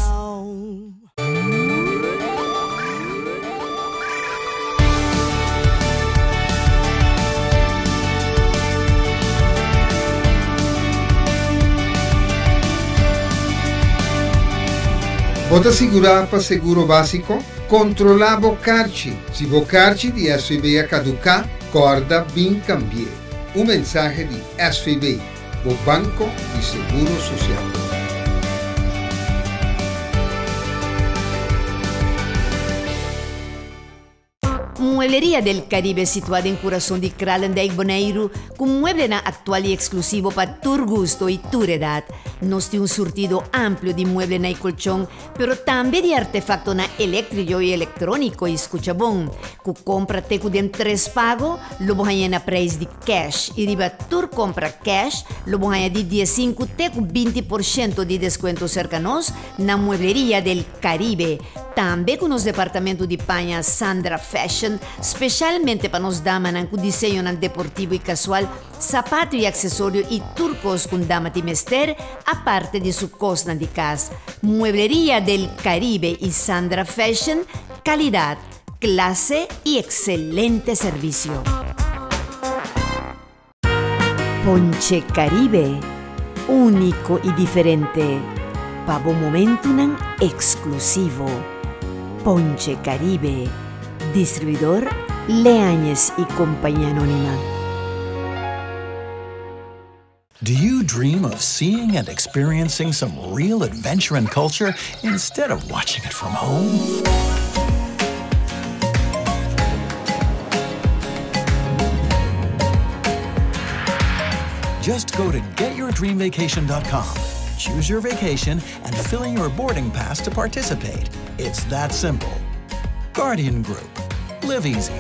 Bo ta sigurá pa seguro básiko? Kontrolá bo karchi. Si bo karchi di SVB a kaduká, kòrda bin kambi'é. Un mensahe di SVB, bo banko di seguro sosial. Muebleria del Caribe situá den kurason di Kralendijk, Boneiru, ku mueblenan aktual i eksklusivo pa tur gusto i tur edat. Nos tin un surtido amplio di mueblenan i kolchon, pero tambe di artefaktonan eléktriko i elektróniko i skucha bon, ku kompra te ku den tres pago lo bo haña na preis di Cash i riba tur compra cash lo bo haña di diesinku te ku 20% di descuento serka nos na Muebleria del Caribe. Tambe ku nos departamento di paña Sandra Fashion specialmente pa nos damanan ku diseñonan deportivo i casual, sapato i accesorio i tur kos ku un dama tin mester aparte di su kosnan di kas. Muebleria del Caribe i Sandra Fashion, calidad, Clase y excelente servicio. Ponche Caribe, único y diferente, pa bo momentunan exclusivo. Ponche Caribe, distribuidor Leañez y Compañía Anónima. Do you dream of seeing and experiencing some real adventure and culture instead of watching it from home? Just go to getyourdreamvacation.com, choose your vacation, and fill in your boarding pass to participate. It's that simple. Guardian Group. Live easy.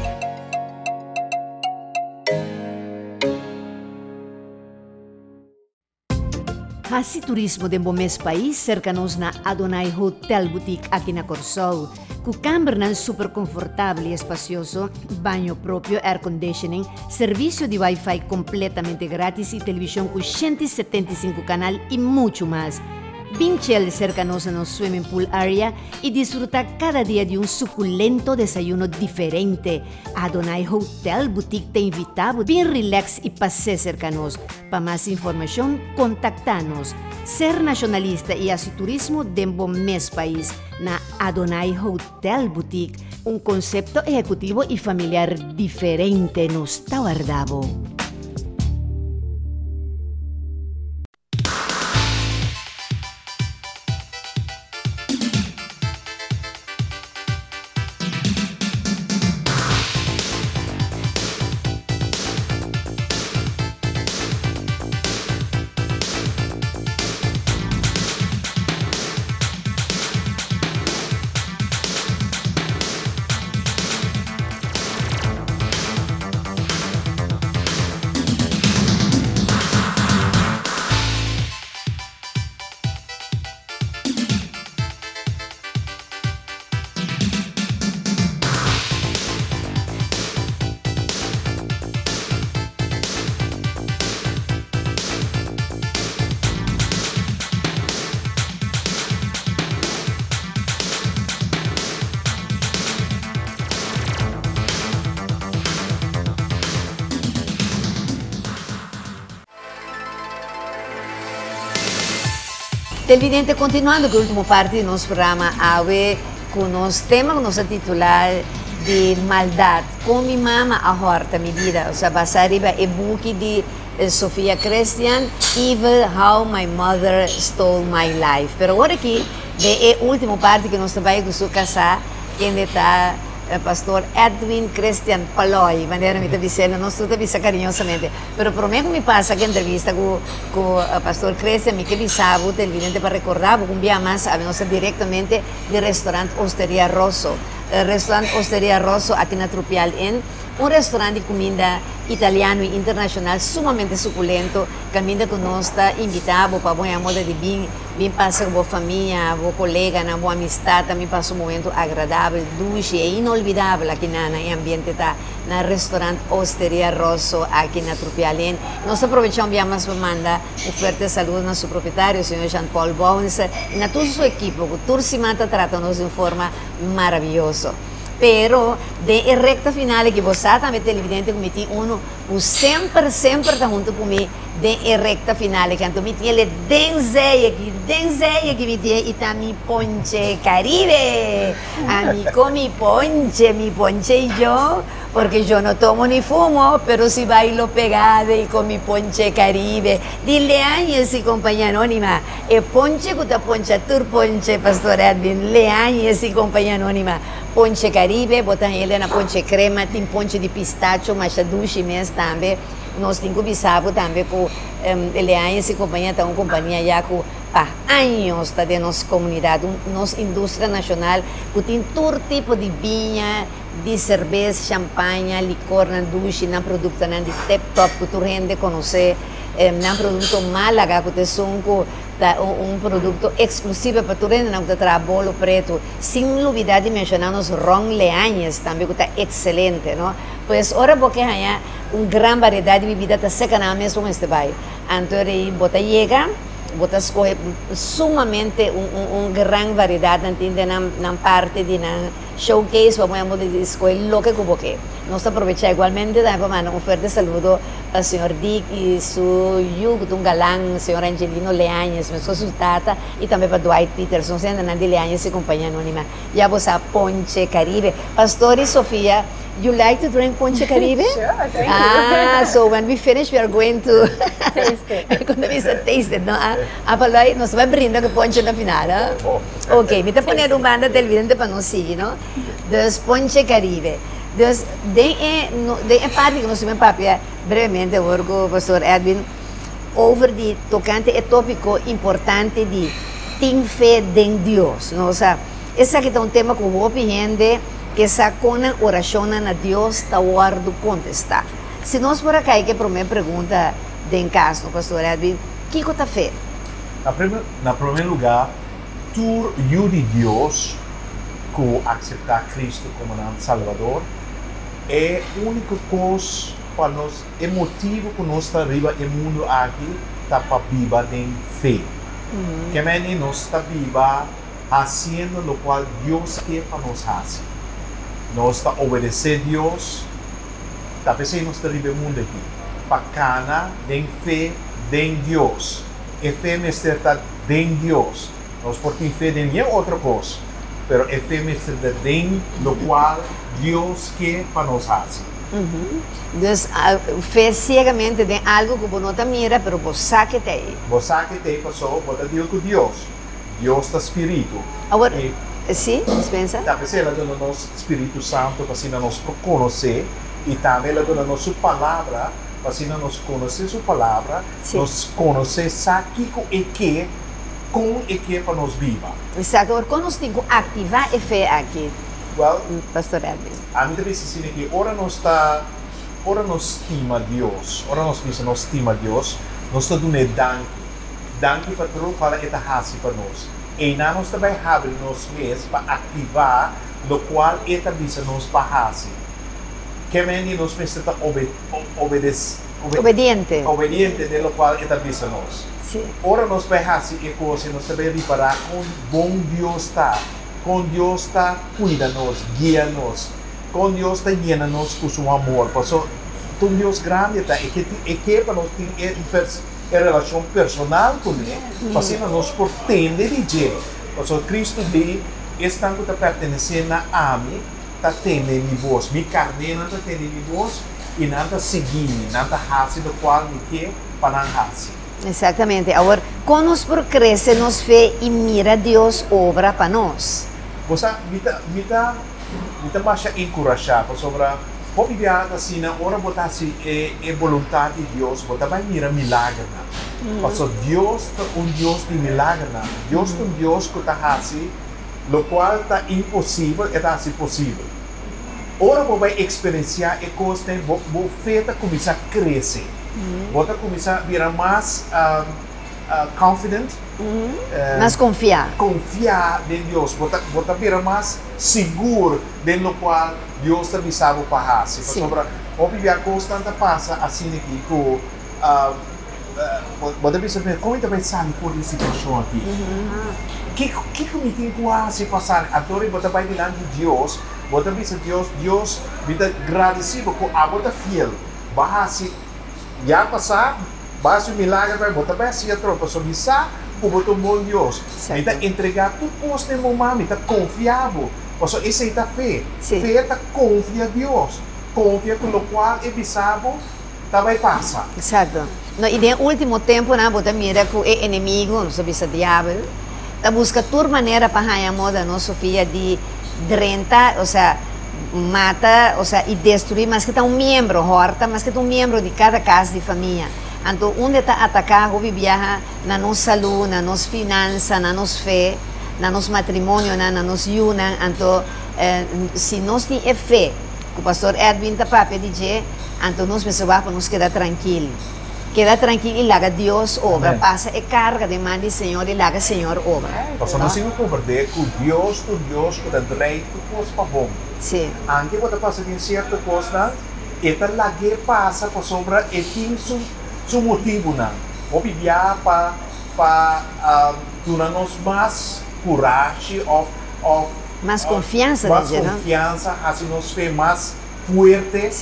Hasi turismo den bo mes pais serka nos na Adonai Hotel Boutique aki na Kòrsou. Ku kambernan super konfortabel i espasioso, baño propio, air conditioning, servisio di wifi kompletamente gratis i televishon ku 175 kanal i muchu mas. Bin chel serka nos na nos swimming pool area i disfrutá kada dia di un sukulento desayuno diferente. Adonai Hotel Boutique ta invitá bo bin relax i pas'é serka nos. Pa mas informashon kontaktá nos. Ser nashonalista i hasi turismo den bo mes pais na Adonai Hotel Boutique, un konsepto ehekutivo i familiar diferente nos ta warda bo. Televidente, continuando cu e ultimo parti di nos programa awe cu nos tema cu nos a titula di maldad, con mi mama a horta mi bida, osea basa riba e buki di Sofia Christian, Evil, How My Mother Stole My Life. Pero ora aki den e ultimo parti cu nos ta bay cu su casa, kende ta Pastor Edwin Christian Paloy, manera mi ta bis'el, nos tur ta bisa cariñosamente. Pero prome cu mi pasa cu entrevista cu cu Pastor Christian, mi ke bisa bo televidente pa recorda bo cu un bia mas awe nos ta directamente di restaurant Osteria Rosso. Restaurant Osteria Rosso aki na Trupial Inn, un restaurant di cuminda italiano y internacional sumamente suculento, caminda cu nos ta invita bo pa bo haña moda di bin, bin pasa cu bo famia, bo coleganan, bo amistad, tambe pasa un momento agradabel, dushi e inolvidabel aki na na e ambiente ta na Restaurant Osteria Rosso aki na Trupial Inn. Nos ta aprovecha un bia mas pa manda Un fuerte saludo na su propietario, señor Jean Paul Bouwens, y na tur su ekipo cu tur siman ta trata nos di un forma maraviyoso. Pero, den e recta final aki, bo sa tambe televidente cu mi tin uno cu semper, semper ta hunto cu mi den e recta final aki. Anto mi tin el den zij aki, den zij aki mi tin y ta mi Ponche Caribe! Ami con mi ponche, mi ponche y yo. Porque yo no tomo ni fumo, pero si bailo pegado y con mi ponche Caribe. Di Leañez y Compañía Anónima. E ponche cu ta poncha tur ponche, Pastor Edwin. Leañez y Compañía Anónima. Ponche Caribe, bo ta hende na ponche crema, tin ponche di pistacho, masha dushi mes tambe. Nos tin cu bisa bo tambe cu Leañez y Compañía ta un compañía ya cu pa años ta den nos comunidad, nos industria nacional cu tin tur tipo di biña, Di serbes, shampaña, likornan dushi, nan produktonan di tip top ku tur hende konosé, nan produkto Málaga ku ta esun ku ta un produkto eksklusivo pa tur hendenan ku ta traha bolo pretu, sin lubidá di menshoná nos ron Leañez tambe ku ta ekselente, no? Pues ora bo ke haña un gran variedat di bibida ta seka nan mes bo mester bai. Anto rei bo ta yega, bo ta skohe sumamente un gran variedat nan tin den nan parti di nan. Showcase pa bo hende di skohe loke ku bo ke. Nos ta aprovecha igualmente tambe pa manda un fuerte saludo pa señor Dick y su yu ku ta un galan, señor Angelino Leañez, meskos su tata, y tambe pa Dwight Peters. Nos hendenan di Leañez y Compañia Anonima. Ya bo sa Ponche Caribe. Pastor y Sofia, you like to drink Ponche Caribe? Sure, thank you. Ah, so when we finish we are going to Taste it. Kon ta bisa taste it, no? Ah, Apaloy, nos ta bai brinda ku ponche na final, ah. Ok, mi ta pone un banda televidente pa nos sigui, no? Dus, Ponche Caribe. Dus, den e, den e parti ku nos tin papia brevemente awor ku Pastor Edwin over di tokante e topiko importante di tin fe den Dios, no? Osea, esaki ta un tema ku hopi hende ke sa kon nan orashonnan na Dios ta wòrdu kontestá. Si nos por a kai ku e promé pregunta den kas, no, Pastor Edwin, kiko ta fe? Na prome, na promé lugá, Tur yu di Dios ku akseptá Kristu komo nan Salbador, e úniko kos pa nos, e motibu ku nos ta riba e mundu aki ta pa biba den fe. Ke meni nos ta biba hasiendo lokual Dios ke pa nos hasi. Nos ta obedesé Dios, ta p'esei nos ta riba e mundu aki, pa kana den fe den Dios. E fe mester ta den Dios. Nos por tin fe den yen otro kos, pero e fe mester ta den lokual Dios ke pa nos hasi. Dus, fe siegamente den algu ku bo no ta mira, pero bo sa ke ta ei. Bo sa ke ta ei pasobra bo ta deal ku Dios. Dios ta spiritu. Awor, si, dispensa. Ta p'esei el a duna nos Spiritu Santu pa asina nos por konosé, i tambe el a duna nos su Palabra pa asina nos konosé su Palabra. Nos konosé sa kiko e ke, kon e ke pa nos biba. Exacto. Awor, kon nos tin ku aktivá e fe aki, Well, Pastor Edwin? Ami ta bisa asina ke ora nos ta, ora nos stima Dios, ora nos bisa nos stima Dios, nos ta dun'é danki. Danki pa tur lokual e ta hasi pa nos. Einan nos ta bai habri nos mes pa aktivá lokual e ta bisa nos pa hasi. Ke men di nos mester ta obe, obedesé. Obediente. Obediente den lokual e ta bisa nos. Sí. Ora nos bai hasi e kos i nos ta bai ripará kon bon Dios ta, kon Dios ta kuida nos, guia nos, kon Dios ta yena nos ku su amor. Paso ta un Dios grandi e ta, e ke tin, e ke pa nos tin e e relashon personal kuné, pa asina nos por tende di dje. Pasobra Kristu di, Esnan ku ta pertenesé na ami ta tende mi bos, mi karnénan ta tende mi bos, I nan ta sigui mi, nan ta hasi lokual mi ke pa nan hasi. Exactamente. Awor, kon nos por crece nos fe i mira Dios obra pa nos? Bo sa, mi ta, mi ta, mi ta masha enkurashá, pasobra hopi biaha ta asina, ora bo ta hasi e, e boluntat di Dios, bo ta bai mira milagernan. Pasobra Dios ta un Dios di milagernan. Dios ta un Dios ku ta hasi. Lokual ta imposibel, e ta hasi posibel. Ora bo bai eksperensiá e kosnan, bo bo fe ta kuminsá krese. Bo ta kuminsá bira mas confident. Mas konfiá. Konfiá den Dios. Bo ta bo ta bira mas sigur den lokual Dios ta bisa bo pa hasi. Pasobra hopi bia kosnan ta pasa asina aki ku Bo ta bisa mi, kon mi ta bai sali for di e situashon aki? Kiko, kiko mi tin ku hasi pa sali? Anto bo ta bai dilanti di Dios, bo ta bisa Dios, Dios, mi ta gradisí bo ku abo ta fiel. Bo a hasi ya pasá, bo a hasi un milager pa mi, bo ta bai hasi atrobe, pasobra mi sa ku bo ta un bon Dios. Mi ta entregá tur kos den bo man, mi ta konfia bo, pasobra esei ta fe. Fe ta konfia Dios, konfia ku lokual e bisa bo. ta bai pasa. Exacto. No, y den ultimo temponan bo ta mira cu e enemigo, nos ta bisa diabel, ta busca tur manera pa haña moda nos Sofia di drenta, o sea, mata, o sea, y destrui maske ta un miembro, horta maske ta un miembro di cada cas di famia. Anto unda e ta ataca hopi biaha na nos salud, na nos finansa, na nos fe, na nos matrimonionan, na nos yunan, anto si nos tin e fe cu Pastor Edwin ta papia di dje, Anto nos mester wak pa nos keda trankil. Keda trankil i laga Dios obra. Pasa e karga den man di Señor i laga Señor obra. Pasobra nos tin ku komprendé ku Dios ta un Dios ku ta drei tur kos pa bon. Anke bo ta pasa den sierto kosnan, e ta lag'é pasa pasobra e tin su su motibunan. Hopi bia pa pa duna nos mas kurashi òf òf Mas konfiansa den mas dje, no? konfiansa, hasi nos fe mas. Fuerte.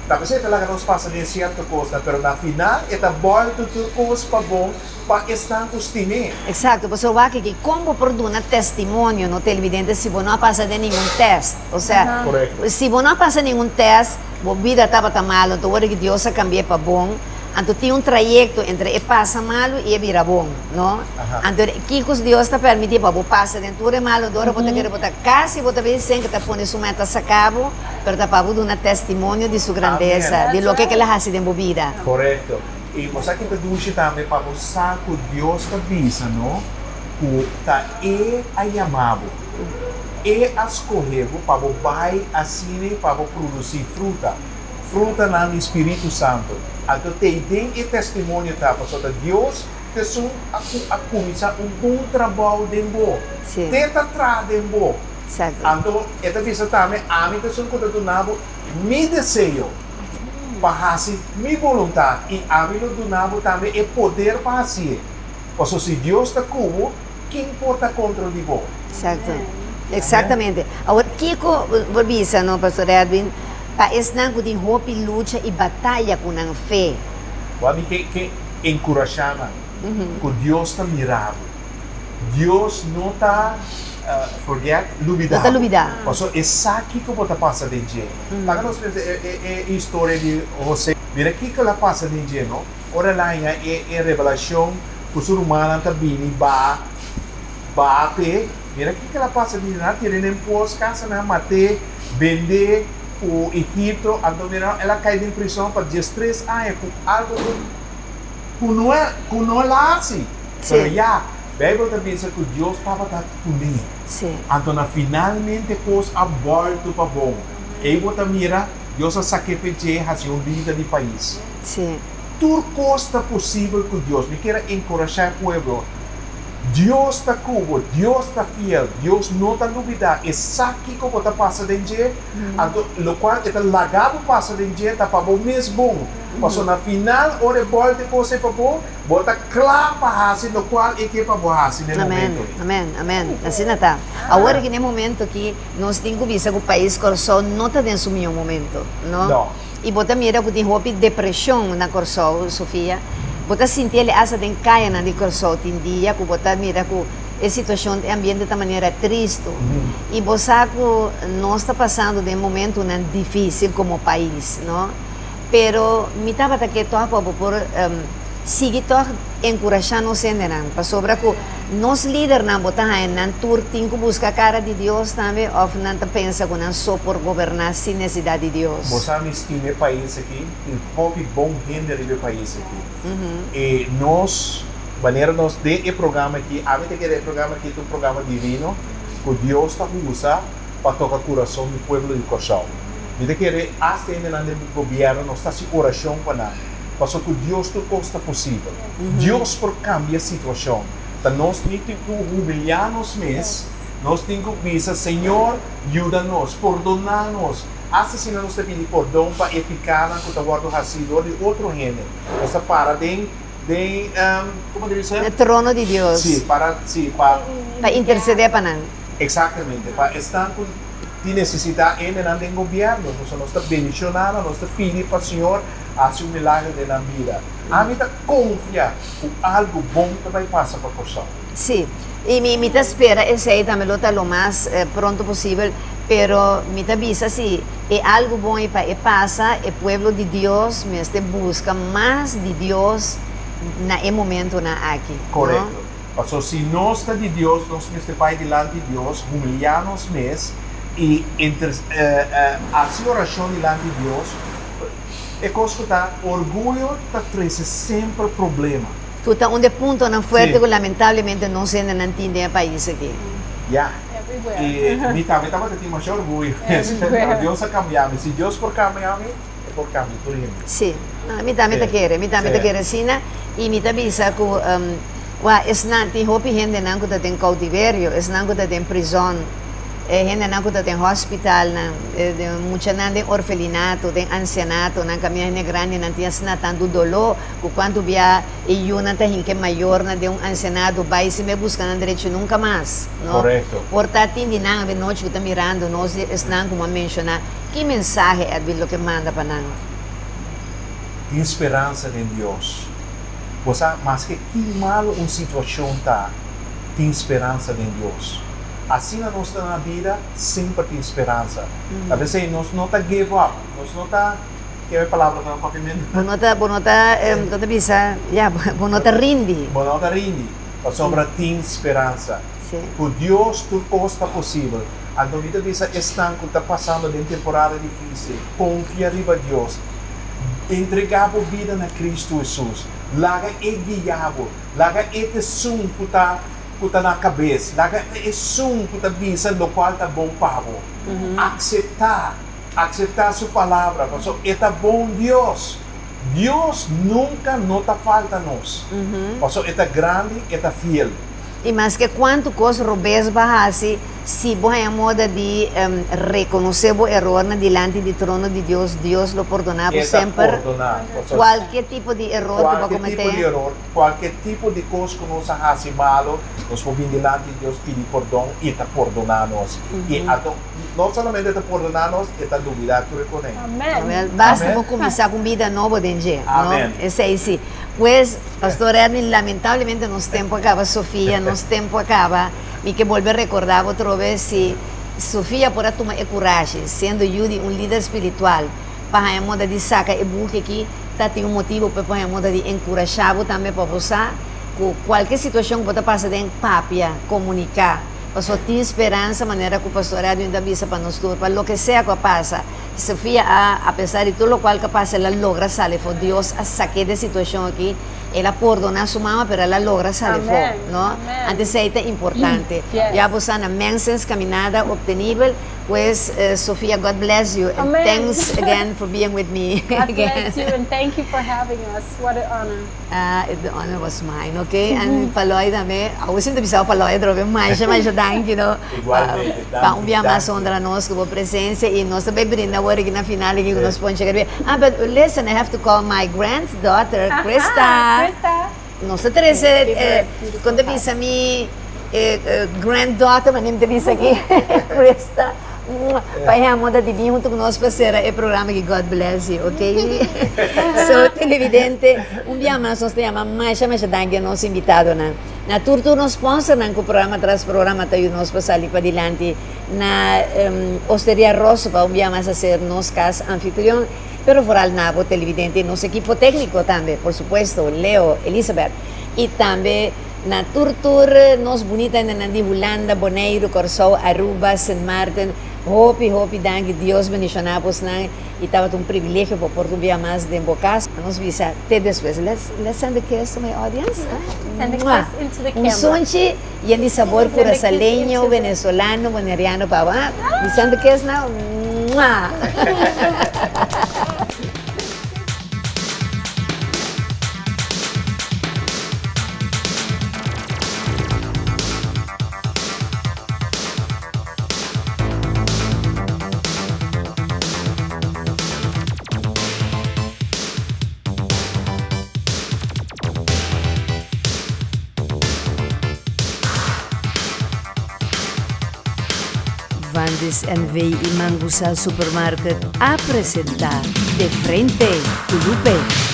Ta p'esei ta laga nos pasa den sierto kosnan, pero na final e ta bòltu tur kos pa bon pa esnan ku stim'é. Eksakto, pasobra wak aki, kon bo por duna testimonio no televidente si bo no a pasa den ningun tèst? Osea, si bo no a pasa ningun tèst, bo bida tabata malu, anto ora ki Dios a kambi'é pa bon, Anto tin un trayecto entre e pasa malu y e bira bon, no? Anto kico Dios ta permiti pa bo pasa den tur e malu, dor bo ta kere bo ta casi bo ta bin sen ke ta pone su meta saca bo, pero ta pa bo duna testimonio di su grandeza, di loke ke el a haci den bo bida. Correcto. Y bo sa ki ta dushi tambe pa bo sa cu Dios ta bisa no cu ta E a yama bo, E a scohe bo pa bo bay asina pa bo produci fruta. Frutanan di Spiritu Santu. Anto t'ei den e testimonio ta, pasobra ta Dios t'esun a ku a kuminsá un bon trabou den bo. T'e ta traha den bo. Anto e ta bisa tambe, Ami t'esun ku ta duna bo mi deseo pa hasi mi boluntat, i ami lo duna bo tambe e poder pa hasié. Pasobra si Dios ta ku bo, ken por ta kontra di bo? Exacto. Exactamente. Awor, kiko bo bisa no, Pastor Edwin? Pa esnan ku tin hopi lucha i bataya ku nan fe. Bo a mi ke ke enkurashá nan ku Dios ta mira bo. Dios no ta forget, lubidá No ta lubidá. bo. Pasobra e sa kiko bo ta pasa den dje. Laga nos pensa e e e historia di José. Mira kiko el a pasa den dje, no? Ora el a haña e e revelashon ku su rumannan ta bini ba ba p'e. Mira kiko el a pasa den dje. Nan a tira den pos, kasa nan a mat'é. Bendé ku Egipto, anto mira el a kai den prison pa diestres aña ku algo ku ku no e ku no el a hasi. Pero ya, Beibel ta bisa ku Dios tabata kuné. Anto na finalmente kos a bòltu pa bon. Ei bo ta mira, Dios a sak'é p'e dje hasi un lider di pais. Tur kos ta posibel ku Dios. Mi kier a enkurashá e pueblo. Dios ta ku bo, Dios ta fiel, Dios no ta lubidá, e sa kiko bo ta pasa den dje, anto lokual e ta laga bo pasa den dje ta pa bo mes bon, pasobra na final ora e bòlta e kos ei pa bo, bo ta kla pa hasi lokual e ke pa bo hasi na e Amen, momento ei. amen, amen. Asina ta. Awor aki na e momento aki nos tin ku bisa ku pais Kòrsou no ta den su mihó momento, no? No. I bo ta mira ku tin hopi depreshon na Kòrsou, Sofia. Bo ta sinti el asta den kayanan di Kòrsou tin dia ku bo ta mira ku e situashon, e ambiente ta manera tristu. I bo sa ku nos ta pasando den momentunan difísil komo pais, no? Pero mi tabata ke tòg pa bo por sigui tòg enkurashá nos hendenan, pasobra ku nos lidernan bo ta haña nan tur tin ku buska kara di Dios tambe òf nan ta pensa ku nan so por goberná sin nesesidat di Dios? Bo sa mi stima e pais aki, tin hopi bon hende riba e pais aki. I nos, manera nos den e programa aki, ami ta kere e programa aki ta un programa divino. ku Dios ta usa pa toka kurason di pueblo di Kòrsou. Mi ta kere asta hendenan den gobièrnu nos ta hasi orashon pa nan, pasobra ku Dios tur kos ta posibel. Dios por kambia situashon. Ta nos tin ku humiliá nos mes, nos tin ku bisa, Señor, yuda nos, pordoná nos. Asta asina nos ta pidi pordon pa e pikánan ku ta wòrdu hasí dor di otro hende. Nos ta para den, den, komo ta bisa? E trono di Dios. Sí, para, sí, pa. Pa intersedé pa nan. Eksaktamente, pa esnan ku tin nesesidat hendenan den gobièrnu. Pasobra nos ta bendishoná nan, nos ta pidi pa Señor hasi un milagro den nan bida. Ami ta konfia ku algu bon ta bai pasa pa Kòrsou. Sí, i mi mi ta spera esei tambe lo ta lo mas pronto posibel. Pero mi ta bisa si e algu bon ei pa e pasa, e pueblo di Dios mester buska mas di Dios na e momentonan aki, no? Korekto. Pasobra si nos ta di Dios, nos mester bai dilanti Dios, humiliá nos mes i inter hasi orashon dilanti Dios. E kos ku ta, orguyo ta trese semper problema. Ku ta un di e puntonan fuerte ku lamentablemente nos hendenan tin den e pais aki. Ya. I mi tambe tabata tin masha orguyo. Pero Dios a kambia mi. Si Dios por kambia mi, e por kambia tur hende. Sí. Mi tambe ta kere. Mi tambe ta kere asina. I mi ta bisa ku wak esnan, tin hopi hendenan ku ta den koutiverio, esnan ku ta den prizòn, e hendenan ku ta den hospitalnan, muchanan den orfelinato, den ansianato, nan kaminda hende grandinan tin asina tantu doló ku kuantu bia e yunan ta hinka e mayornan den un ansianato bai sin bai buska nan derecho nunka mas. No? Korekto. Por ta tin di nan avenochi ku ta mirando nos di esnan ku bo a menshoná, ki mensahe Edwin lo ke manda pa nan? Tin speransa den Dios. Bo sa, maske ki malu un situashon ta, tin speransa den Dios. Asina nos ta na bida, semper tin speransa. Ta p'esei nos no ta give up, nos no ta, ke e palabra ta na papiamentu? Bo no ta, bo no ta, kon ta bisa? Ya, bo no ta rindi. Bo no ta rindi. Pasobra tin speransa. Ku Dios tur kos ta posibel. Anto mi ta bisa esnan ku ta pasando den temporada difísil, konfia riba Dios. Entregá bo bida na Kristu Hesus. Laga E guia bo. Laga E ta esun ku ta ku ta na kabes. Laga E ta esun ku ta bisa lokual ta bon pa bo. Akseptá, akseptá Su palabra, pasobra E ta bon Dios. Dios nunka no ta falta nos, pasobra e ta grandi, e ta fiel. I maske kuantu kos robes bo a hasi, si bo haña moda di rekonosé bo erornan dilanti di trono di Dios, Dios lo pordoná bo E ta semper pordoná. Pasobra kualke tipo di eror ku bo a kualke tipo kometé. di eror, kualke tipo di kos ku nos a hasi malu, nos por bin dilanti di Dios pidi pordon i e ta pordoná nos. I anto No solamente ta pordoná nos, e ta lubidá tur e konei. Amen. Basta bo kuminsá ku un bida nobo den dje, no? Esei si. Pues, Pastor Edwin, lamentablemente nos tempu a kaba. Sofia, nos tempu a kaba. Mi ke bolbe rekordá bo atrobe si Sofia por a tuma e kurashi, siendo yu di un lider spiritual, pa haña moda di saka e buki aki, ta tin un motibu pa e por haña moda di enkurashá bo tambe pa bo sa ku kualke situashon ku bo ta pasa den, papia, komuniká. Pasobra tin speransa, manera ku Pastor Edwin ta bisa pa nos tur, pa loke sea ku a pasa. Sofia a, apesar di tur lokual ku a pasa, el a logra sali afó. Dios a sak'é di e situashon aki. El a pordoná su mama, pero el a logra sali afó, no? Anto esei ta importante. Ya bo sa na Mensens Caminada obtenibel. Pues, Sofia, God bless you and thanks again for being with me. God bless you and thank you for having us. What an honor. Ah, the honor was mine, ok? And Paloy tambe, awo si mi ta bisa Paloy atrobe, masha masha danki no. Igualmente, danki. Pa un bia mas honra nos ku bo presencia y nos ta bay brinda awor aki na final aki ku nos ponche karibe. Ah, but listen, I have to call my granddaughter, Krista. Krista. Nos ta trece, kon ta bisa mi granddaughter, manera mi ta bisa aki, Krista. Pa e amor ta di bin hunto ku nos pa sera e programa aki God bless you ok so televidente un bia mas nos ta yama masha masha danki a nos invitadonan na tur tur nos sponsornan ku programa tras programa ta yuda nos pa sali padilanti na Osteria Rosso pa un bia mas a ser nos kas anfitrion pero vooral na bo televidente y nos ekipo tekniko tambe por supuesto Leo Elizabeth y tambe Na tur tur nos bunita hendenan di Hulanda, Boneiru, Kòrsou, Aruba, Sint Maarten, Hopi hopi danki Dios bendiciona bosnan y tabata un privilegio pa por un bia mas den bo cas. Nos bisa te despues. Let's let's send a kiss to my audience. Send a kiss into the Un camera. sunchi yen di sabor Send a kiss curaçaleño, into the- venezolano, boneriano pa bo. We send a kiss now. Mua. Vandis NV y Mangusa Supermarket a presenta De Frente cu Lupe.